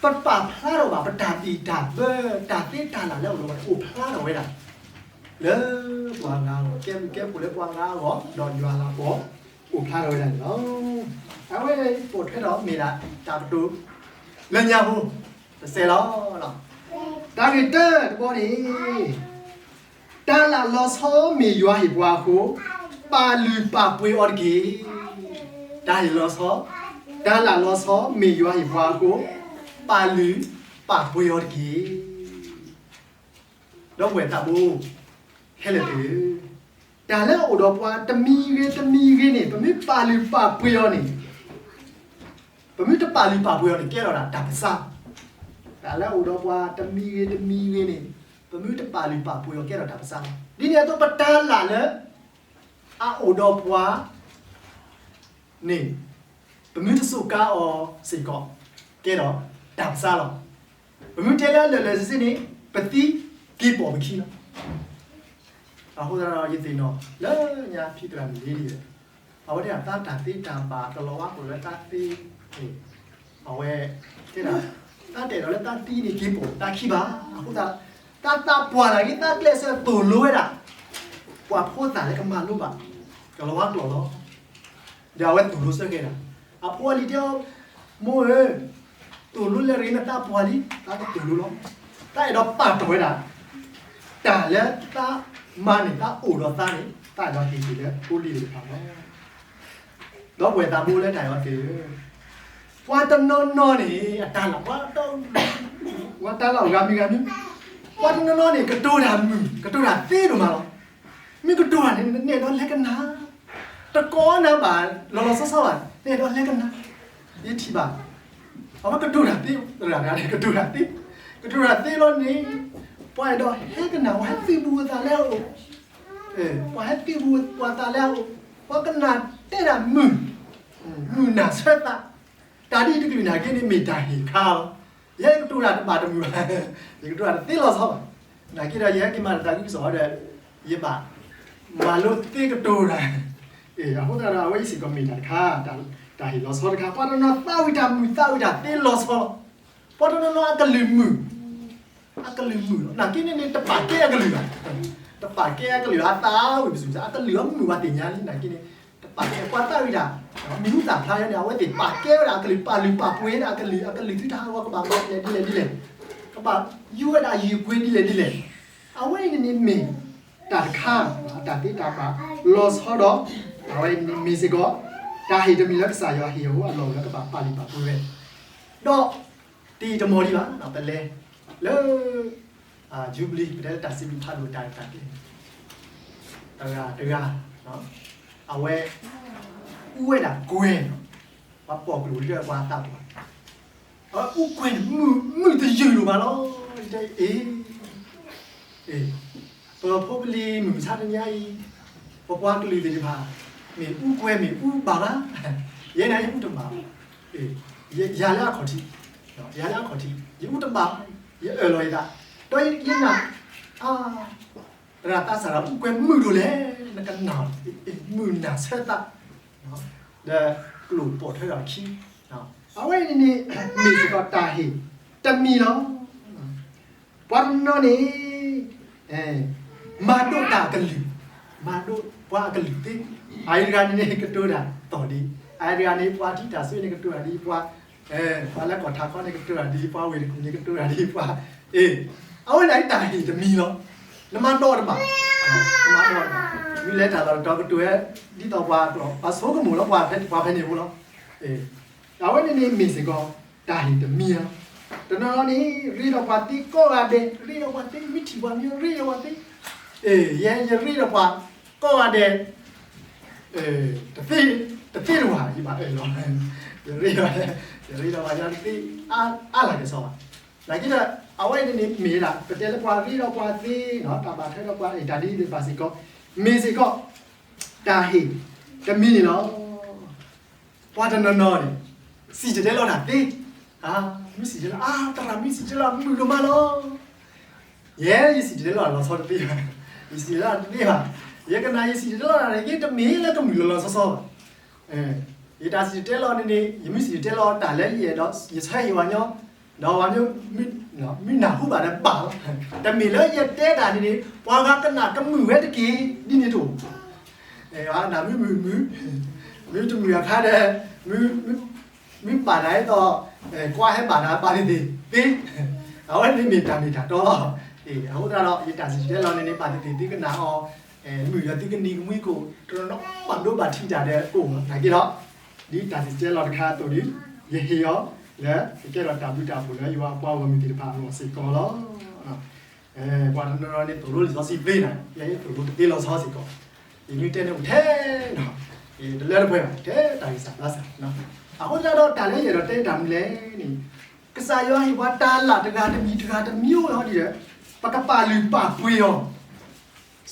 ပပာ်ဖျါထီၣ်ဘၣ် ပတၢ်ဘံၣ်တၢ်ဘၢ တၢ်သ့တၢ်လၢ်လၢအအိၣ်ဒီးပှၤန့ၣ် အိၣ်ဖျါထီၣ်ဝဲဒၣ် လၢပှၤဂၤအဂီၢ်, ကဲမုၢ်ကဲဖိးလၢပှၤဂၤအဂီၢ် ဒီးယွၤလၤကပီၤ အိၣ်ဖျါထီၣ်ဝဲဒၣ်န့ၣ်လီၤ. အဝဲပိာ်ထွဲဒီးမ့ၢ်ဒၣ်တၢ်ကတိၤ လၢညါဖိ တစဲးလီၤ. တၢ်ဂ့ၢ်တၢတဘီန့ၣ် တၤလၢ်လီၤဆီမ့ၢ်ယွၤဟ့ၣ်ပှၤအဃိ ပာ်လုၢ်ပာ်ပှ့ၤအီၤတက့ၢ်. တၢ်ဟ့ၣ်လီၤဆီ, တၤလၢ်လီၤဆီမ့ၢ်ယွၤဟ့ၣ်ပှၤအဃိ ပာ်လုၢ်ပာ်ပှ့ၤအီၤတက့ၢ်. ဒီပုၢ်ဝဲၢ်သးဘိ ခဲလၢာ်သ့ၣ်ဧၢ, တၢ်လၢအအိၣ်ဒီးပှၤတမံၤဂ့ၤတမံၤဂ့ၤန့ၣ် ပမ့ၢ်ပာ်လုၢ်ပာ်ပှ့ၤအီၤန့ၣ် ပမ့ၢ်တပာ်လုၢ်ပာ်ပှ့ၤအီၤန့ၣ် ကဲထီၣ်ဒၣ်တၢ်ပစၢ်. တၢ်လၢအအိၣ်ဒီးပှၤတမံၤဂ့ၤတမံၤဂ့ၤန့ၣ် ပမ့ၢ်တပာ်လုၢ်ပာ်ပှ့ၤအီၤကဲထီၣ်တၢ်ပစၢ်လီၤ. ဒ်န့ၣ်အသိးပတၤလၢ်လၢ အအိၣ်ဒီးပှၤ န့ၣ် ပ ပမ့ၢ်တစူးကါအီၤစ့ၢ်ကီး ကဲဒီးတၢ်ပစးလီၤ. ပမ့ၢ်တဲလၢအလၢာ်လၢာ်ဆ့ဆ့န့ၣ် ပသံက့ၤပိာ်ပခံလီၤ. အဃိသတးဒီးယသ့ၣ်နီၣ်လၢညါဖံသရၣ်မုၣ်လ့ဒ်လဲၣ်, အဝဲတဲဒၣ်သးတၢ်သ့တၢ်ဘၣ်ကလီၤဝါကျိၤလၢသးသ့, အဝဲတဲဒၣ် သးတအဲၣ်ဒိးလၢသးသံန့ၣ်က့ၤပိာ်တၢ်ခံဘၣ်. အဃိသတး သးသးပှၢ်နာ်က့ သးကျဲးစၢးသိၣ်လိဝဲဒၣ် ပှၤဖိသၣ်လၢကမၤလိဘၣ် ကလီၤဝါကျိၤလီၤ. ဒီးအဝဲသိၣ်လိဆၢက့ၤဒၣ် အဖိအလံၤတဲအီၤ, မိၢ်ဧၢ, သိၣ်လိလၢအဂ့ၤန့ၣ် သးပှၢ်လံ သးကသိၣ်လိလီၤ. သးအဲၣ်ဒိးပာ်တီၢ်ဝဲဒၣ် တၢ်လၢသးမၤန့ၣ် သးအိၣ်ဒီးသးန့ၣ် သးအဲၣ်ဒိးဟ့ၣ်က့ၤလၢဖိလံၤသ့ၣ်တဖၣ်လီၤ. ဒီပုၢ်ဝဲၢ်သးဘိလၢတၢ်အဲၣ်အီၤသ့ၣ်ဧၢ, ပှၤတနီၤနီၤန့ၣ် အတၢ်လၢ် ပှၤတၢ်လၢ်အိၣ်ဂၤမံၤဂၤမံၤ, ပှၤတနီၤနီၤန့ၣ် ကတိၤတၢ်မုာ် ကတိၤတၢ်သ့ဒိၣ်မးလီၤ. မ့ၢ်ကတိၤတၢ်န့ၣ် နအဲၣ်ဒိးလဲၤကနၣ်, တကိးနၤဘၣ်လီၤလီၤဆီဆီဘၣ် နအဲၣ်ဒိးလဲၤကနၣ်, ယထံၣ်ဘၣ် အဝဲကတိၤတၢ်သ့, ကတိၤတၢ်သ့, ကတိၤတၢ်သ့လီၤန့ၣ် ပှၤအဲၣ်ဒိးဟဲကနၣ် ပှၤဟဲသုးဘူးအသးလၢအအိၣ်, ပှၤဟဲသုးဘူးပှၤသးလၢအအိၣ်, ပှၤကနၣ်တဲတၢ်မုာ်, မုာ်နၢ်ဆၢသး, တၢ်ဒ်အံၤတကလုာ်နာ်က့န့ၣ် မ့ၢ်တၢ်ဟ့ၣ်ခါလီၤ. ယဲယကတိၤတၢ်တဘၣ်တမုာ်ဘၣ်, ယကတိၤတၢ်တသ့လီၤဆီဘၣ်, နာ်က့ဒီး ယဟဲက့ၤမၤတၢ်သးခုကစီၣ်ဒီး ယဘၣ်မၤလိသ့ကတိၤတၢ် အဃိသတးဒီး အဝဲအံၤစ့ၢ်ကီးမ့ၢ်တၢ်တခါ တၢ်ဟ့ၣ်လီၤဆီတခါ, ပှၤတနီၤသးဝံၣ်တၢ်မုာ် သးဝံၣ်တၢ်သ့လီၤဆီလီၤ. ပှၤတနီၤနီၤအကလုၢ်မုာ်, အကလုၢ်မုာ်လီၤ. နာ်က့န့ၣ်န့ၣ် တပာ်ကဲအကလုၢ်ဘၣ်, တပာ်ကဲအကလုၢ်အသးဝံၣ်ပစုာ်စၢ် အကလုၢ်အမုာ်ပှၤသ့ၣ်ညါလံ. နာ်က့န့ၣ် တပာ်ကဲပှၤသးဝံၣ်တၢ် မံၤဟူသၣ်ဖျါယဲန့ၣ် အဝဲသ့ၣ်ပာ်ကဲဝဲဒၣ်အကလုၢ် ပာ်လုၢ်ပာ်ပှ့ၤဒၣ်အကလုၢ်, အကလုၢ်သုတဟးဂီၤ ကဘၣ်မၤဒ်လဲၣ်ဒ်လဲၣ်ဒ်လဲၣ်, ကဘၣ်ယူဝဲဒၣ်ယုၢ်ပှ့ၤဒ်လဲၣ်ဒ်လဲၣ်. အဝဲအံၤန့ၣ်န့ၣ်မ့ၢ်တၢ်တခါ တၢ်သ့တၢ်ဘၣ်လီၤဆီဒီး အဝဲအံၤန့ၣ်မ့ၢ်စ့ၢ်ကီး တၢ်ဟ့ၣ်တမံၤလၢကစၢ်ယွၤဟ့ၣ်အဃိအလီၢ်လၢကဘၣ်ပာ်လုၢ်ပာ်ပှ့ၤဝဲ, ဒီးတံၤတမီၤဒံးဘၣ် ပလဲၤလၢ Jubilee ပတဲလၢတၢ်စံးဘျုးဖးဒိၣ်တၢ်ရဲၣ်တၢ်ကျဲၤ တဂၤတဂၤ အဝဲ အူဝဲဒၣ်ကွဲၤ, ပှၤပိာ်ကျိာ်လၢပှၤသးပှၢ်, အဝဲအူကွဲၤန့ၣ် မုာ်တယုၢ်ဒိၣ်မးလီၤ. ယတဲအ့ၣ် ပဖိပလံၤမုၢ်မဆါတနံၤအံၤ ပပှၤကလုာ်သ့ၣ်တဖၣ် မ့ၢ်အူကွဲၤမ့ၢ်အူဘၣ်ဘၣ်, ယဲန့ၣ်ယအူတဘၣ်ဘၣ်, ယၤလၢအခီၣ်ထံး, ယၤလၢအခီၣ်ထံး ယအူတဘၣ်, ယအၢၣ်လီၤယသး, ဒီးယနာ် သရၣ်သးစၢ်ဒီးအူကွဲၤမုာ်ဒိၣ်လဲၣ်, နကနၣ် မုာ်နၢ်ဆၢသး, ဒီးကျိာ်ပိာ်ထွဲဒီးခံ, အဝဲန့ၣ်န့ၣ် မ့ၢ်စ့ၢ်ကီးတၢ်ဟ့ၣ်တမံၤလီၤ. ပှၤတနီၤန့ၣ် မၤဒိးတၢ်အကလုၢ်, မၤဒိးပှၤအကလုၢ်သ့, အအံၤတဂၤန့ၣ်န့ၣ် ကတိၤတၢ်သီၣ်ဒံး, အအံၤတဂၤန့ၣ် ပှၤထံတၢ်ဆူန့ၣ်ကတိၤတၢ်ဒံး, ပှၤ ပှၤလၢကီၢ်ထးခီန့ၣ်ကတိၤတၢ်ဒံး, ပှၤဝ့ၢ်တကူၣ်န့ၣ်ကတိၤတၢ်ဒံး, ပှၤ အ့ၣ် အဝဲဒၣ်အံၤတၢ်ဟ့ၣ်တမံၤလီၤ. နမၤဒိးတဘၣ်, နမၤဒိးတဘၣ်, မ့ၢ်လဲၤတၢ်လီၢ်တတီၤကတိၤဝဲ ဒ်သိးပှၤ ပှၤဆိကမိၣ်လီၤ ပှၤဖဲန့ၣ်ဖိလီၤ. အဝဲန့ၣ်န့ၣ်မ့ၢ်စ့ၢ်ကီး တၢ်ဟ့ၣ်တမံၤလီၤ. တနီၤနီၤန့ၣ် ရ့ဒီးပှၤသ့ကိးဂၤဒဲး, ရ့ဒီးပှၤသ့, မ့ၢ်ထံၣ်ပှၤမ့ၢ်ရ့ဒီးပှၤသ့, ယဲယရ့ဒီးပှၤကိးဂၤဒဲး တသ့, တသ့တဝၢ် ယဘၣ်အၢၣ်လီၤ, ယရ့ဒီး, ယရ့ဒီးပှၤတသ့ အါလၢ်ကစီၤဘၣ်. နာ်က့ဒီး အဝဲန့ၣ်န့ၣ်မ့ၢ်ဒၣ် ပတဲလၢပှၤရ့ဒီးပှၤသ့, တၢ်ဘၣ်ထွဲဒီးပှၤ တၢ်ဒ်န့ၣ်ဘၣ်စ့ၢ်ကီး, မ့ၢ်စ့ၢ်ကီး တၢ်ဟ့ၣ်တမံၤန့ၣ်လီၤ. ပှၤတနီၤနီၤန့ၣ် စံၣ်တဲၤတဲလီၤတၢ်သ့, မ့ၢ်စံၣ်တဲၤတဲလီၤ အါ သရၣ်မ့ၢ်စံၣ်တဲၤတဲလီၤမုာ်ဒိၣ်မးလီၤ. ယဲယစံၣ်တဲၤတဲလီၤတၢ်လီၤဆီတသ့ဘၣ်, ယစံၣ်တဲၤတဲလီၤတသ့ဘၣ်, ယကနၣ်ယစံၣ်တဲၤတဲလီၤတၢ်န့ၣ် ယတမ့ၢ်လၢကမုာ်လီၤလီၤဆီဆီဘၣ်. ယတၢ်စံၣ်တဲၤတဲလီၤန့ၣ်န့ၣ် ယမ့ၢ်စံၣ်တဲၤတဲလီၤတၢ်လၢယအဲၣ်ဒိး ယဆၢဟ့ၣ်ဝဲညီ, ဒီးဝဲမ့ၢ် မ့ၢ်နၢ်ဟူဘၣ်ဒီးဘၣ်လီၤ. တမ့ၢ်လၢယတဲတၢ်န့ၣ်န့ၣ် ပှၤဂၤကနၣ်ကမုာ်ဝဲတက့ၢ် ဒ်န့ၣ်တအိၣ်. နမ့ၢ်မုာ်မုာ်, မ့ၢ်တမုာ်အခါဒီး မ့ၢ်ဘၣ်နၤဒ်သိး ကွၢ်ဟဲဘၣ်နၤဘၣ်သ့ၣ်သ့ၣ်သ့, အဝဲန့ၣ်မ့ၢ်တၢ်မ့ၢ်တၢ်တီလီၤ. အဃိသတးဒီး ယတၢ်စံၣ်တဲၤတဲလီၤန့ၣ်န့ၣ် ဘၣ်သ့ၣ်သ့ၣ်သုကနၣ်အီၤ, မုာ်ဒီးသုကနံၤကမှံကိၣ် တနီၤနီၤဘၣ်ဒိဘၣ်ထံးတၢ်ဒီးကအိၣ်နာ်က့ဒီး ဒ်တၢ်စံၣ်တဲၤတဲလီၤတခါအသိးဒီး ယဟ့ၣ်အီၤလၢ ယကဲထီၣ်တၢ်ဘျုးတၢ်ဖှိၣ်လၢယွၤအပှၤဂီၢ်မုၢ်သ့ၣ်တဖၣ်အဂီၢ်စ့ၢ်ကီးလီၤ. ပှၤတနီၤနီၤန့ၣ်သိၣ်လိလံာ်စီဆှံသ့နၤ, ယဲယသိၣ်လိတသ့လီၤဆီစ့ၢ်ကီး, ယမ့ၢ်တဲန့ၣ်အိၣ်ထဲနီၤ, တလၢတပှဲၤဘၣ် ထဲတၢ်ဂံၢ်စၢ်ဘါစၢ်. အဃိသတးဒီးတၢ်လၢယအဲၣ်ဒိးတဲတၢ်မနုၤလဲၣ်န့ၣ်, ကစၢ်ယွၤဟ့ၣ်ပှၤတၢ်လၢ်တဂၤတမံၤတဂၤတမံၤအိၣ်လီၤဒ်ဒီး ပကပာ်လုၢ်ပာ်ပှ့ၤအီၤ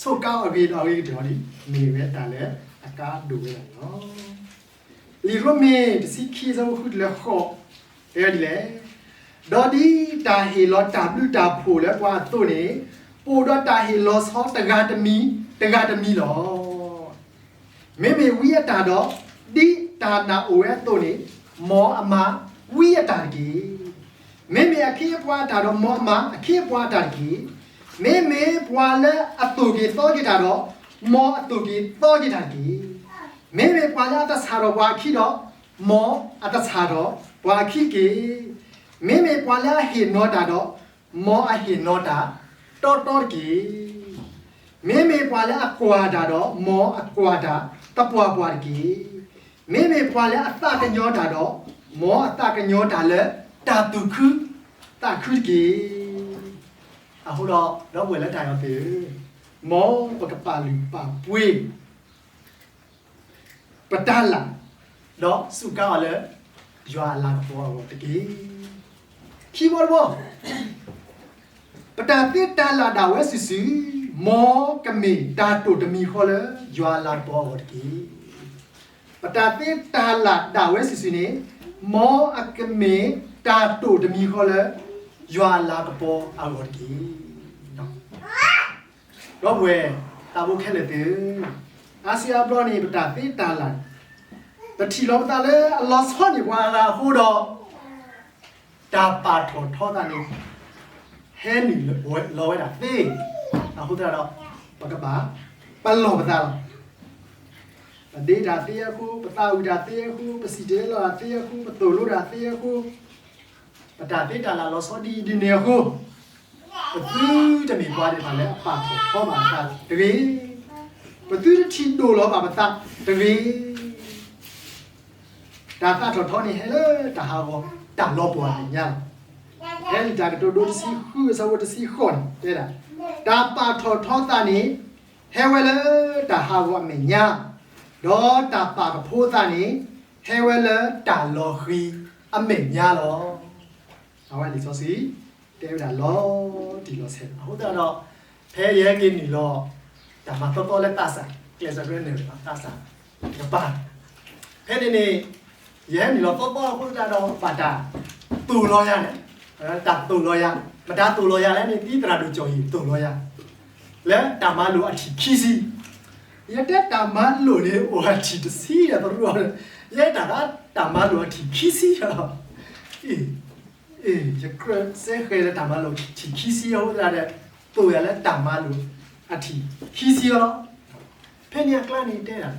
ဆိးကါအဂ့ၤဒီးအဂ့ၤကတၢၢ်အီၤဒ် မ့ၢ်ဝဲတၢ်လၢအကါဒိၣ်ဝဲဒၣ်န့ၣ်လီၤ. လံာ်ရိမ့ၤတဆံခံ ဆၢဖိဃုတုၤလၢဃိး, တဲဝဲဒ်လဲၣ်, ဒီးဒ်တၢ်ဟ့ၣ်လီၤတၢ်ဘျုးတၢ်ဖှိၣ်လၢပှၤအသိးန့ၣ်, ပအိၣ်ဒီးတၢ်ဟ့ၣ်လီၤဆီတဂၤတမံၤတဂၤတမံၤလီၤ. မ့မ့ၢ်ဝံအတၢ်ဒီး, ဒ်တၢ်နာ်အိၣ်ဝဲအသိးန့ၣ်, မ်အမၤဝံအတၢ်တက့ၢ်. မ့မ့ၢ်အခ့အပှၤအတၢ်ဒီး, မ်အမၤအခ့အပှၤအတၢ်တက့ၢ်. မ့မ့ၢ်ပှၤလၢအသိၣ်က့ၤသီက့ၤတၢ်ဒီး, မ်အသိၣ်က့ၤသီက့ၤတၢ်တက့ၢ်. မ့မ့ၢ်ပှၤလၢအတဆၣ်ထီၣ်ပှၤအခံဒီး, မ်အတဆၣ်ထီၣ်ပှၤအခံတက့ၢ်. မ့မ့ၢ်ပှၤလၢအဟ့ၣ်နီၤတၢ်ဒီး, မ်အဟ့ၣ်နီၤတၢ်တီတီတက့ၢ်. မ့မ့ၢ်ပှၤလၢအကွၢ်တၢ်ဒီး, မ်အကွၢ်တၢ်သပှၢ်ပှၢ်တက့ၢ်. မ့မ့ၢ်ပှၤလၢအသးကညီၤတၢ်ဒီး, မ်အသးကညီၤတၢ်လၢတၢ်သူၣ်ခုသးခုတက့ၢ်. အဃိဒီး ဒီပုၢ်ဝဲၢ်လၢတၢ်အဲၣ်အီၤသ့ၣ်ဧၢ, မ်ပကပာ်လုၢ်ပာ်ပှ့ၤ ပတၢ်လၢ်, ဒီးစူးကါအီၤလၢ ယွၤအလၤကပီၤအဂီၢ်တက့ၢ်. ခံဘီတဘီ, ပတၢ်သ့တၢ်လၢ်ဒၣ်ဝဲစုာ်စုာ်, မ်ကမ့ၢ်တၢ်တိာ်တမံၤဃီလၢ ယွၤအလၤကပီၤအဂီၢ်တက့ၢ်. ပတၢ်သ့တၢ်လၢ်ဒၣ်ဝဲစုာ်စုာ်န့ၣ်, မ်အကမ့ၢ်တၢ်တိာ်တမံၤဃီလၢ ယွၤအလၤကပီၤအဂီၢ်တက့ၢ်. ဒီပုၢ်ဝဲၢ်သးဘိခဲလၢာ်သ့ၣ်ဧၢ, အါစုအါဘျီန့ၣ် ပတၢ်သ့တၢ်လၢ်န့ၣ် ပထံၣ်လီၤပသးလၢအလီၤဆီန့ၢ်ပှၤအဂၤအဃိဒီး, တၢ်ပာ်ထီၣ်ထီသးန့ၣ် ဟဲနုာ်လီၤဝဲဒၣ်သ့, အဃိသတးဒီး ပကဘၣ်ပလီၢ်ပသးလီၤ. ပဒ့တၢ်သ့အဃိ, ပသးဝံၣ်တၢ်သ့အဃိ, ပစံၣ်တဲၤတဲလီၤတၢ်သ့အဃိ, ပသိၣ်လိတၢ်သ့အဃိ, ပတၢ်သ့တၢ်လၢ်လီၤဆီဒ်အံၤဒ်န့ၣ်အဃိ, ပသုတမ့ၢ်ပှၤသ့ၣ်တဖၣ်လၢအပာ်ထီၣ်ထီဘၣ်ပသးတဂ့ၤ, ပသုတထံၣ်ဒိၣ်လီၤဘၣ်ပသးတဂ့ၤ. တၢ်သးထီၣ်ထီန့ၣ်ဟဲလၢတၢ်ဟးဂီၤတၢ်လီၤပှီၢ်အမဲာ်ညါလီၤ. ဖဲလံာ်တၢ်ကတိၤဒိတဆံဃုအဆၢဖိတဆံဃိးန့ၣ် တဲဒၣ်, တၢ်ပာ်ထီၣ်ထီသးန့ၣ် ဟဲဝဲလၢတၢ်ဟးဂီၤအမဲာ်ညါ, ဒီးတၢ်ပာ်ကဖိသးန့ၣ် ဟဲဝဲလၢတၢ်လီၤဃံၤအမဲာ်ညါလီၤ. အဝဲလံာ်စီဆှံ တဲဝဲဒၣ်လီၤတံၢ်လီၤဆဲးလီၤ. အဃိသတးဒီး ဖဲယဟဲက့ၤနုာ်လီၤ တၢ်မၤသီသီလၢသးစၢ်, ကျဲးစၢးကရၢနုာ်လီၤသးစၢ်ကပၤ, ဖဲန့ၣ်န့ၣ် ယဟဲနုာ်လီၤသီသီအဃိသတးဒီး ဘၣ်တၢ်သိၣ်လီၤယၤန့ၣ်, တၢ်သိၣ်လီၤယၤ, မတၤသိၣ်လီၤယၤလဲၣ်န့ၣ် ဒ်သရၣ်ဒိၣ်ကၠီၣ်အံၤသိၣ်လီၤယၤ လၢတၢ်မၤလိာ်အထံၣ်ခံဆံ, ယတဲတၢ်မၤလိာ်န့ၣ်အိၣ်အထံၣ်တဆံဒီးသရူးအီၤ, ယဲတၢ်ဒၣ်တၢ်မၤလိာ်အထံၣ်ခံဆံဒီး ယကြၢးစဲဃဲၤလၢတၢ်မၤလိာ်ထံၣ်ခံဆံအဃိသတးဒီး သိၣ်ယၤလၢတၢ်မၤလိာ်အထံၣ်ခံဆံလီၤ. ဖဲန့ၣ်အကျါန့ၣ်တဲဒၣ်,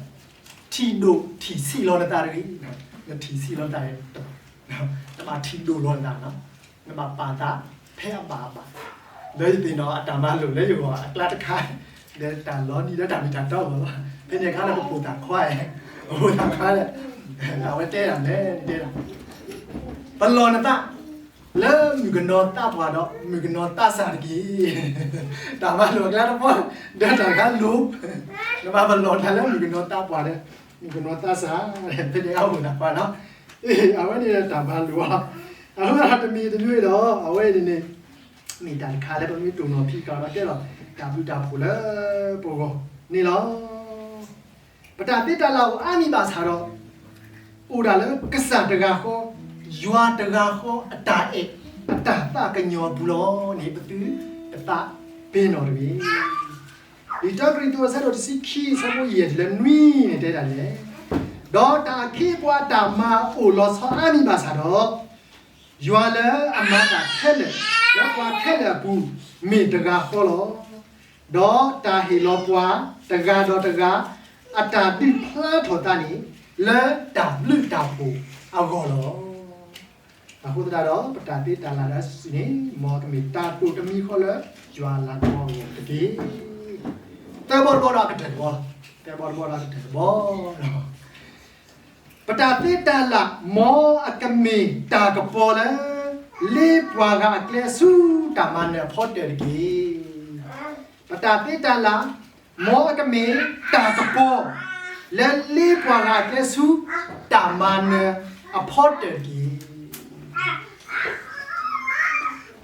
ထံၣ်ဒိၣ်ထံၣ်ဆံးလီၤနသးတဂ့ၤ, နထံၣ်ဆံးလီၤနသး, တဘၣ်ထံၣ်ဒိၣ်လီၤနသး, နဘၣ်ပာ်သးဖဲအဘၣ်အဘၣ်, လၢယသ့ၣ်နီၣ်အတၢ်မၤလိာ်လၢယဂီၢ်အကျါတခါ, ဒီးတၢ်လီၤနံၤဒီးတၢ်မ့ၢ်တၢ်တီလီၤလီၤ. ဖဲန့ၣ်အခါန့ၣ် ပပိာ်သးခွါ, ပပိာ်သးခွါဒီး အဝဲတဲဒၣ်လဲၣ်, တဲဒၣ် ပလီၢ်နသး လၢမုၣ်ကနီၤသးပှၢ်ဒီး မုၣ်ကနီၤသးစၢ်တက့ၢ်. တၢ်မၤလိာ်အကျါတဘီ, ဒီးတၢ်ဂၤလိာ်, နဘၣ်ပလီၢ်နသးလၢမုၣ်ကနီၤသးပှၢ်ဒီး မုၣ်ကနီၤသးစၢ်, ဖဲန့ၣ်အအိၣ်သးခွါနီၤ, အဝဲန့ၣ်တၢ်မၤလိာ်လီၤ. အဃိသတးတမံၤတမံၤဒီး အဝဲန့ၣ်န့ၣ် မ့ၢ်တၢ်တခါလၢပမ့ၢ်တိၢ်နီၣ်ဖံးဃာ်ဒီးကဲထီၣ် တၢ်ဘျုးတၢ်ဖှိၣ်လၢပဂီၢ်န့ၣ်လီၤ. ပတၢ်သ့တၢ်လၢ်အိၣ်အါမံၤဘၣ်ဆၣ်ဒီး အိၣ်ဒၣ်လၢကစၢ်တဂၤဃီ, ယွၤတဂၤဃီအတၢ်အဲၣ်, အတၢ်သးကညီၤအပူၤလီၤန့ၣ် ပသုတသးပ့ၤနီၣ်တဂ့ၤ. လံာ်တၢကရံၣ်သူးအဆၢဒိၣ်တဆံခံ အဆၢဖိယဲၢ်တုၤလၢနွံန့ၣ်တဲဒၣ်လဲၣ်, ဒီးတၢ်အခ့အပှၤအတၢ်မၤအိၣ်လီၤဆီအါမံၤဘၣ်ဆၣ်ဒီး ယွၤလၢအမၤတၢ်ခဲလၢာ် လၢပှၤခဲလၢာ်အပူၤ မ့ၢ်တဂၤဃီလီၤ. ဒီးတၢ်ဟ့ၣ်လီၤပှၤတဂၤဒီးတဂၤ အတၢ်ဒုးဖျါထီၣ်သးန့ၣ် လၢတၢ်ဘျုးတၢ်ဖှိၣ်အဂီၢ်လီၤ. အဃိသတးဒီး ပတၢ်သ့တၢ်လၢ်ဒၣ်စုာ်စုာ်န့ၣ် မ်ကမ့ၢ်တၢ်တိာ်တမံၤဃီလၢ ယွၤအလၤကပီၤအဂီၢ်တက့ၢ်. သၢဘီတဘီဒီးအကတၢၢ်တဘီ, သၢဘီတဘီဒီးအကတၢၢ်တဘီ ပတၢ်သ့တၢ်လၢ် မ်အကမ့ၢ်တၢ်ကပီၤလၢ လ့ပှၤဂၤအကျဲဆူတၢ်မၤနၢၤအဖီတၢၢ်တက့ၢ်. ပတၢ်သ့တၢ်လၢ် မ်အကမ့ၢ်တၢ်ကပီၤ လၢလ့ပှၤဂၤအကျဲဆူ တၢ်မၤနၢၤအဖီတၢၢ်တက့ၢ်.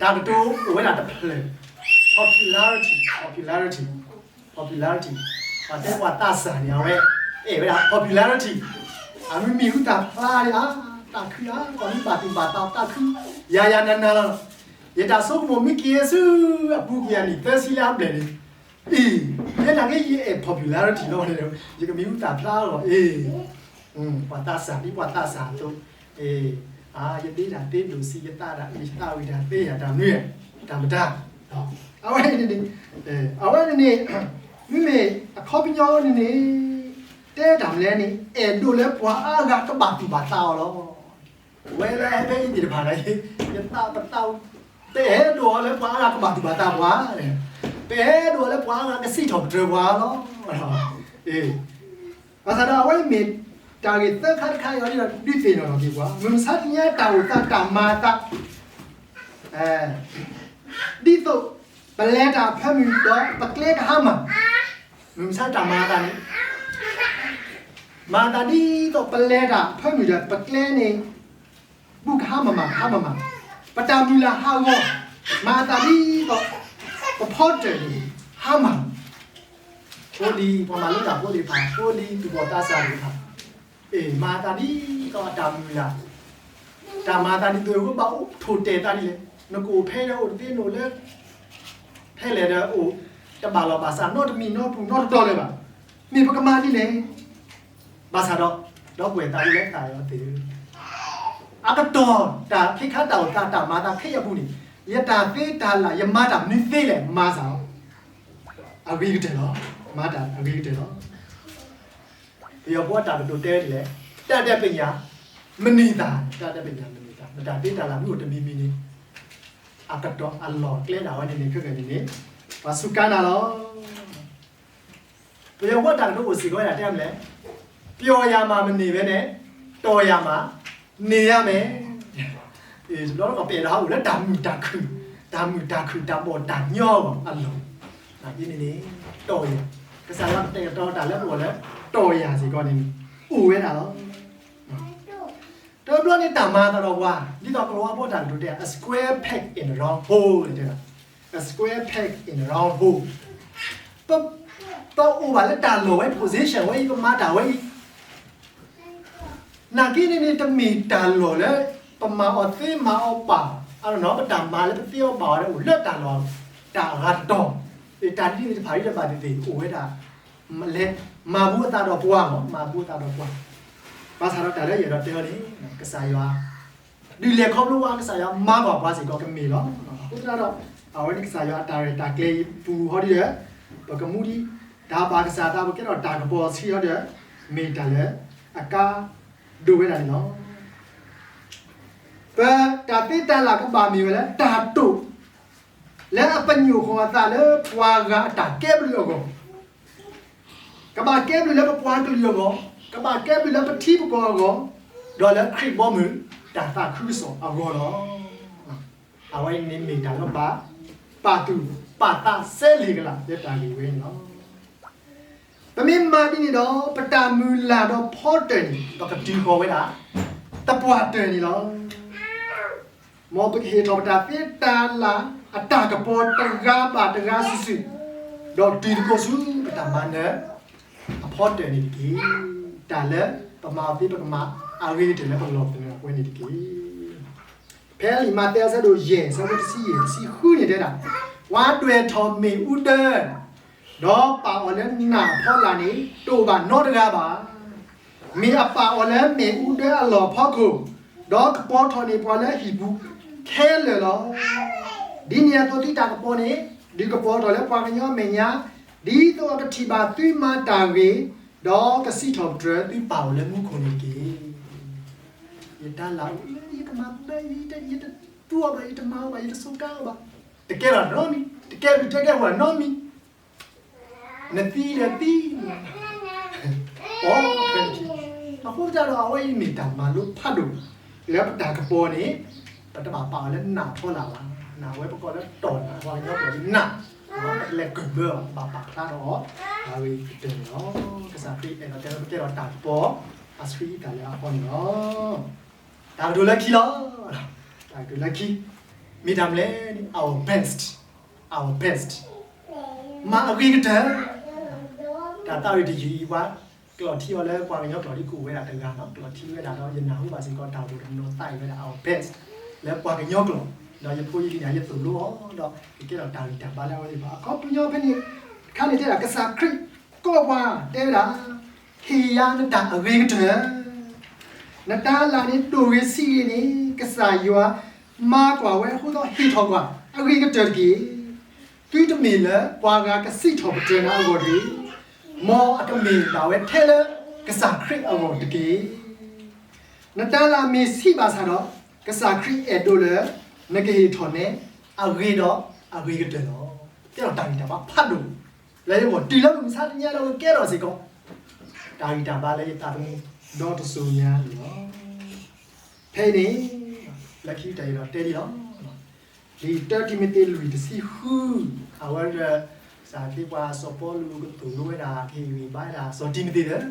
တၢ်ကတိၤအိၣ်ဝဲဒၣ်တဖျၢၣ်, popularity, popularity, popularity, ပှၤတဲပှၤသးစၢ်န့ၣ် အဝဲအဲၣ်ဝဲဒၣ် popularity. အမ့ၢ်မ့ၣ်အူသၣ်ဖျါဒံးဧါ, သးခုဧါ, ပှၤမ့ၢ်ဘၣ်သူၣ်ဘၣ်သးသးခု, ယၤယၤနၤနၤလီၤ. ယတၢ်ဆိကမိၣ်မ့ၢ်က့ၤဆူအပူၤကွံာ်အနံၣ်သၢဆံလၢအဘျဲၣ်န့ၣ်, အ့, ယဲနာ်က့ယအဲၣ် popularity လီၤန့ၣ်, ယကမ့ၣ်အူသၣ်ဖျါလီၤ, အ့, ပှၤသးစၢ်ဒ်ပှၤသးစၢ်အသိး, အ့, ယသ့တၢ်သ့ဒိၣ်ဆံး, ယသးဒၣ်အ့ၣ်, ယသးဝံၣ်တၢ်သ့ယၤတၢ်နွံ, တၢ်မတၤ, အဝဲန့ၣ်န့ၣ်, အဝဲန့ၣ်န့ၣ်, မ့မ့ၢ်အခီပညီန့ၣ်န့ၣ်, တဲတၢ်မလဲၣ်န့ၣ် အဲၣ်ဒိးလၢပှၤအါဂၤကဘၣ်သူၣ်ဘၣ်သးအီၤလီၤ. ဝဲလၢဟဲဖဲအံၤသ့ၣ်တဖၣ်န့ၣ်, ယသးပသး, ပအဲၣ်ဒိးအီၤလၢပှၤအါဂၤကဘၣ်သူၣ်ဘၣ်သးပှၤ, ပအဲၣ်ဒိးအီၤလၢပှၤအါဂၤကစံးထီၣ်ပတြၢၤပှၤလီၤ. အ့, ဘၣ်ဆၣ်ဒီးအဝဲအံၤမ့ၢ်တၢ်ဂ့ၢ်သၢခါတခါအံၤဒီးဒုးသ့ၣ်နီၣ်ထီၣ်က့ၤပှၤ, မုၢ်မဆါတနံၤအံၤတၢ်အိၣ်သးတၢ်မၤအသး ဒ်သိးပလဲၤတၢ်အဖၢမုၢ်ဒီးပကျဲကဟါမၢ်, မုၢ်မဆါတၢ်မၤအသးန့ၣ်, မၤအသးဒ်သိးပလဲၤတၢ်အဖၢမုၢ်ဒီးပကျဲန့ၣ်, ဘူးကဟါမၢ်မၢ် ကဟါမၢ်မၢ်, ပတၢ်မုၢ်လၢ်ဟးဂီၤ, မၤအသးဒ်သိး ပဖီတၢၢ်န့ၣ် ဟါမၢ်, ဖိလံၤ ပှၤမၤလိတၢ်ဖိသ့ၣ်တဖၣ်, ဖိလံၤသူၣ်ဘီၣ်သးစၢ်သ့ၣ်တဖၣ်, အ့ၣ် မၤအသးဒ်သိးအတၢ်မုၢ်လၢ်, တၢ်မၤအသးဒ်သိးအဝဲဘၣ်အိၣ် ထိၣ်တဲာ်သးဒ်လဲၣ်, နကအိၣ်ဖဲဒီးအိၣ်တသ့ နအိၣ်လၢ ဖဲလဲၣ်ဒီးအိၣ်တဘၣ်လီၢ်ဘၣ်စး နီတမံၤနီတပူၤနီတတီၤလၢၤဘၣ်, မ့ၢ်ပကမၤဒ်လဲၣ်, ဘၣ်ဆၣ်ဒီး ဒီပုၢ်ဝဲၢ်သးအိၣ်လၢသးအီၤသ့ၣ်ဧၢ, အကတီၢ်တၢ်ခ့ခါတၢ်အိၣ်သးတၢ်မၤအသးခဲအံၤအပူၤန့ၣ်, ယတၢ်သ့တၢ်လၢ် ယမၤတၢ်မနုၤသ့လဲၣ် မၤစၢ်အီၤ, အဂ့ၤကတၢၢ်လီၤ, မၤတၢ်အဂ့ၤကတၢၢ်လီၤ. ပယီၤဖိအတၢ်ကတိၤတဲဒ်လဲၣ်, တၢ်ဒဲးပညၣ် မနုၤသး, တၢ်ဒဲးပညၣ်မနုၤသး, နတၢ်သ့တၢ်လၢ်မ့ၢ်အိၣ်တမံၤမံၤန့ၣ်, အကတီၢ်အလီၢ်ကျဲဒၣ်ဝဲန့ၣ်န့ၣ် ခဲကနံၣ်န့ၣ် ပှၤစူးကါနၤလီၤ. ပယီၤဖိအတၢ်ကတိၤအိၣ်စ့ၢ်ကီးဝဲဒၣ်တဲမလဲၣ်, ပျော်ရမှာမနေဘဲနဲ့ တော်ရမှာ နေရမယ်. ဒီးပအဲၣ်ဒိးဟးအိၣ်လၢတၢ်မုာ်တၢ်ခုၣ်, တၢ်မုာ်တၢ်ခုၣ် တၢ်ဘီၣ်တၢ်ညီအဂီၢ်အလီၢ်, နာ်က့န့ၣ်န့ၣ် တီၢ်ယၤ, ကစၢ်ယွၤကတဲာ်ကတီၤတၢ်လၢပဂီၢ်လၢ တီၢ်ယၤစ့ၢ်ကီးန့ၣ်န့ၣ် အိၣ်ဝဲဒၣ်လီၤ. တဘျီန့ၣ်တၢ်မၤအသးဒီးပှၤ, ဒ်သိးကလံးဝါဖိတၢ်ကတိၤတဲ a square peg in a round hole န့ၣ်တဲ, a square peg in a round hole, ပ, ပအိၣ်ဘၣ်လၢတၢ်လီၢ်ဝဲ position ဝဲအံၤ ပမၤတၢ်ဝဲအံၤ နာ်က့န့ၣ်န့ၣ် တမ့ၢ်တၢ်လီၢ်လၢ ပမၤအီၤသ့မၤအီၤဘၣ်, အနီၢ်နီၢ် ပတၢ်မၤလၢပသ့အီၤဘၣ်အီၤလၢ အိၣ်လၢတၢ်လီၢ် တၢ်အဂၤတတီၤ, တၢ်ဒ်န့ၣ်တဖၣ်ဒ်တဘၣ်သ့ၣ်သ့ၣ် အိၣ်ဝဲဒၣ်, လဲၤမၤဘူးအသးဒီးပှၤမး, မၤဘူးအသးဒီးပှၤ, ဘၣ်ဆၣ်ဒီးတၢ်လၢယအဲၣ်ဒိးတဲအီၤန့ၣ် ကစၢ်ယွၤ ဒုးလဲၤခီဖျိဝဲ ကစၢ်ယွၤမၤဘၣ်ပှၤစ့ၢ်ကီးကမ့ၢ်လီၤ. အဃိသတးဒီး အဝဲန့ၣ်ကစၢ်ယွၤအတၢ်ရဲၣ်တၢ်ကျဲၤအံၤပူၤဟီဒ်ဒီး ပကမူဒံး တၢ်ဘၣ်ကစၢ်သး ပကဲထီၣ်တၢ်ကပီၤအဆှံဟီဒ်ဒီး မ့ၢ်တၢ်လၢအကါဒိၣ်ဝဲဒၣ်န့ၣ်လီၤ. ပတၢ်သ့တၢ်လၢ်ကဘၣ်မ့ၢ်ဝဲလၢတၢ်တိာ် လၢအပညိၣ်ဃီၤအသးလၢပှၤဂၤအတၢ်ကဲဘျုးအဂီၢ်, ကဘၣ်ကဲဘျုးလၢပပှၤကလုာ်အဂီၢ်, ကဘၣ်ကဲဘျုးလၢပထံပကီၢ်အဂီၢ်, ဒီးလၢခရံာ်ဘီမုၢ်တၢ်သးခုကစီၣ်အဂီၢ်လီၤ. အဝဲအံၤန့ၣ်မ့ၢ်တၢ်လၢဘၣ်ပာ်သူၣ်ပာ်သးစဲလ့ၣ်ကလာ်လၢတၢ်ဂ့ၢ်ဝဲန့ၣ်လီၤ. ပမ့ၢ်မၤဒ်န့ၣ်ဒီး ပတၢ်မုၢ်လၢ်ဒီးဖီတၢၢ်န့ၣ် ပကတုၤဃီၤဝဲဒၣ် သပှၢ်တၢၢ်န့ၣ်လီၤ. မ်ပကဟ့ၣ်ထီၣ်ပတၢ်သ့တၢ်လၢ်အတၢ်ကပီၤတဂၤဘၣ်တဂၤစုာ်စုာ်, ဒီးတုၤသကိးဆူပတၢ်မၤနၢၤအဖီတၢၢ်န့ၣ်တက့ၢ်. တၢ်လၢပမၤအီၤသ့ပကမၤအဂ့ၤကတၢၢ်လၢပလီၢ်ပလိၤအဝဲန့ၣ်တက့ၢ်. ဖဲလံာ်မးသဲအဆၢဒိၣ်ယဲၢ် အဆၢဖိတဆံယဲၢ် တဆံဃုန့ၣ်တဲဒၣ်, ပှၤဒွဲၣ်ထီၣ်မ့ၣ်အူဒၢ ဒီးပာ်အီၤလၢနၢ်အဖီလာ်န့ၣ် တအိၣ်ဘၣ်နီတဂၤဘၣ်. မ့ၢ်အပာ်အီၤလၢမ့ၣ်အူဒၢအလီၢ်ဖီခိၣ်, ဒီးကပီၤထီၣ်န့ၢ်ပှၤလၢဟံၣ်ပူၤခဲလၢာ်လီၤ. ဒ်န့ၣ်အသိး သုတၢ်ကပီၤန့ၣ် ဒုးကပီၤထီၣ်လၢပှၤကညီအမဲာ်ညါ, ဒ်သိးအကထံၣ်ဘၣ်သုမၤတၢ်ဂ့ၤ, ဒီးကစံးထီၣ်ပတြၢၤသုပၢ်အိၣ်လၢမူခိၣ်န့ၣ်တက့ၢ်. ယတၢ်လၢ်အိၣ်လၢယကမၤဘၣ်, ယတသူအီၤဘၣ်, ယတမၤအီၤဘၣ်, ယတစူးကါအီၤဘၣ်, တကဲထီၣ်နီတမံၤ, တကဲဘျုးတကဲဖှိၣ်နီတမံၤ, နသံဒီးသံ, အီၣ်ဖဲန့ၣ်, အဃိသတးဒီး အဝဲအံၤမ့ၢ်တၢ်မၤလိဖးဒိၣ် လၢပတၢ်ကပီၤန့ၣ် ပတဘၣ်ပာ်အီၤလၢနၢ်အဖီလာ်ဘၣ်. နၢ်ဝဲပကိးလၢတီၢ်နၢ်, ပှၤကညီကျိာ်ဒ်နၢ်, ပကလဲၤကၢၢ်ဘၢအီၤ, ဘၣ်ပာ်ဖျါထီၣ်အီၤ အဂ့ၤကတၢၢ်န့ၣ်လီၤ. ကစၢ်ခရံာ်အဲၣ်ဒိးတဲလၢပကဲထီၣ်တၢ်ကပီၤ အဆှံအသၣ်လၢအဃိန့ၣ်လီၤ. တၢ်ကတိၤလၢခံလီၤ. တၢ်ကတိၤလၢခံ, မ့ၢ်တၢ်မနုၤလဲၣ်န့ၣ် our best, our best, မၤအဂ့ၤကတၢၢ်. တၢ်သးဝံၣ်တယုၢ်အံၤ ပှၤက ကျိးထံအီၤလၢပှၤကညီကျိာ်ဒ်ကအိၣ်ဝဲဒၣ်တဂၤနီၤ, ကျိးထံဝဲဒၣ်ဒီးယနၢ်ဟူဘၣ်စ့ၢ်ကီးတၢ်အိၣ်ဖှိၣ်တနီၤသးအံၤဝဲဒၣ် အ best လၢပှၤကညီကျိာ်, ဒီးယဖိယလံၤန့ၣ် ယသိၣ်လိအီၤ ဒီးယကဲထီၣ်တၢ်ဂံၢ်တၢ်ဘါလၢအဝဲသ့ၣ်တဖၣ် အခီပညီဖဲန့ၣ် တခါန့ၣ်တဲဒၣ် ကစၢ်ခရံာ်ကိးပှၤတဲဝဲဒၣ် ဟ့ၣ်ယၤနတၢ်အဂ့ၤကတၢၢ် နတၢ်လၢနဒိၣ်ဂ့ၤဆံးဂ့ၤန့ၣ် ကစၢ်ယွၤမၤကွၢ်ဝဲအဃိသတး ဟ့ၣ်ထီၣ်ကွၢ်အဂ့ၤကတၢၢ်တက့ၢ်. သုတမ့ၢ်လၢပှၤဂၤကစံးထီၣ်ပတြၢၤနၤအဂီၢ်တဂ့ၤ, မ်အကမ့ၢ်ဒၣ်ဝဲထဲလၢကစၢ်ခရံာ်အဂီၢ်တက့ၢ်. နတၢ်လၢအမ့ၢ်ဆံးဘၣ်ဆၣ်ဒီး ကစၢ်ခရံာ်အဲၣ်ဒိးလၢ နကဟ့ၣ်ထီၣ်နဲ အဂ့ၤဒီးအဂ့ၤကတၢၢ်လီၤ. ကဲထီၣ်တၢ်ဂံၢ်တၢ်ဘါဖးဒိၣ် လၢယဂီၢ်တုၤလၢမုၢ်မဆါတနံၤအံၤဒီးကကဲထီၣ်စ့ၢ်ကီး တၢ်ဂံၢ်တၢ်ဘါလၢယသးသမူ ဒီတစိၤညါန့ၣ်လီၤ. ဖဲအံၤန့ၣ် လၢခံတၢ်အံၤဒီးတဲလံလီၤ. လံာ်တၢတံၤမသ့းလွံၢ်တဆံဃု အဝဲဒီး ကစၢ်ခရံာ်ပှၤစီၤပီလူးကသိၣ်လိဝဲဒၣ်ကဟ့ၣ်ဂံၢ်ဘါဒၣ်စီၤတံၤမသ့းလၢ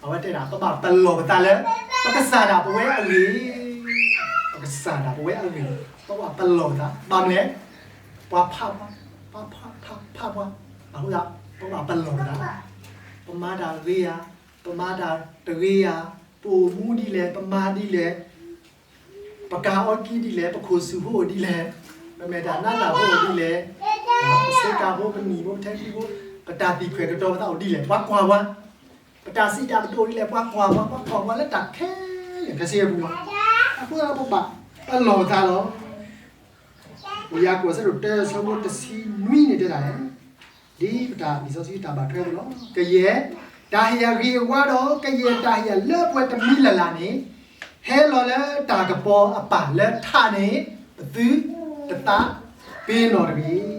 အဝဲတဲဒၣ် ပဘၣ်ပလီၢ်ပသးလၢ ပကစၢ်ဒၣ်ပဝဲအဂ့ၢ်, ပကစၢ်ဒၣ်ပဝဲအဂ့ၢ်, ပဘၣ်ပလီၢ်ပသး ဘၣ်မနုၤလဲၣ်, ပှၤဖးပှၤ, ပှၤဖးဖးဖးပှၤ, အဃိသတး ပဘၣ်ပလီၢ်ပသး, ပမၤတၢ်ဂ့ၤဧါ, ပမၤတၢ်တဂ့ၤဧါ, ပအိၣ်မူဒ်လဲၣ်, ပမၤဒ်လဲၣ်, ပကၤအီကံဒ်လဲၣ်, ပခိၣ်ဆူၣ်ဖိအိၣ်ဒ်လဲၣ်, ပမဲာ်တၢ်နါတၢ်ဖိအိၣ်ဒ်လဲၣ်, ပဆ့ကၤဖိ, ပနံၣ်ဖိ, ပထဲခံဖိ, ပတၢ်သံၣ်ခွဲးကတီၤပသးအိၣ်ဒ်လဲၣ်, ပှၤကွၢ်ပှၤ, ပတၢ်စံးတၢ်ကတိၤအိၣ်ဒ်လဲၣ်, ပှၤကွၢ်ပှၤ, ပှၤကွၢ်ပှၤလၢတၢ်ခဲလၢာ်ခဲဆ့အပူၤလီၤ. အဃိသတးပဘၣ်ပလီၢ်ပသးလီၤ. ယၤကိာ်အဆၢဒိၣ်တၢအဆၢဖိတဆံနွံန့ၣ်တဲဒၣ်လဲၣ်, ဒ်ပတၢ်လံာ်စီဆှံတၢ်ဘၣ်ထွဲအသိးလီၤ. ကယဲၢ်တၢ်ဟ့ၣ်အဂ့ၤအဝါဒီး ကယဲၢ်တၢ်ဟ့ၣ်အလၢပှဲၤတမံၤလၢ်လၢ်န့ၣ် ဟဲလီၤလၢတၢ်ကပီၤအပၢ်လၢထးန့ၣ် ပသုတသးပ့ၤနီၣ်တဂ့ၤ.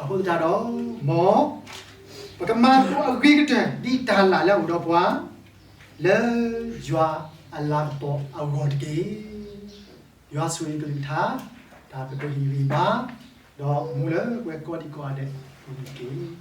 အဃိသတးဒီး မ် ပကမၤလိအဂ့ၤကတၢၢ် ဒ်တၢ်လၢ်လၢအအိၣ်ဒီးပှၤ လၢယွၤအလၤကပီၤအဂီၢ်တက့ၢ်. ယွၤဆိၣ်ဂ့ၤကလုၢ်ကထါ တၢ်ကတိၤဟ့ၣ်ဂံၢ်ဘါ ဒီးမူလၢပှဲၤကိးဒံကိးဂၤဒဲးန့ၣ်တက့ၢ်.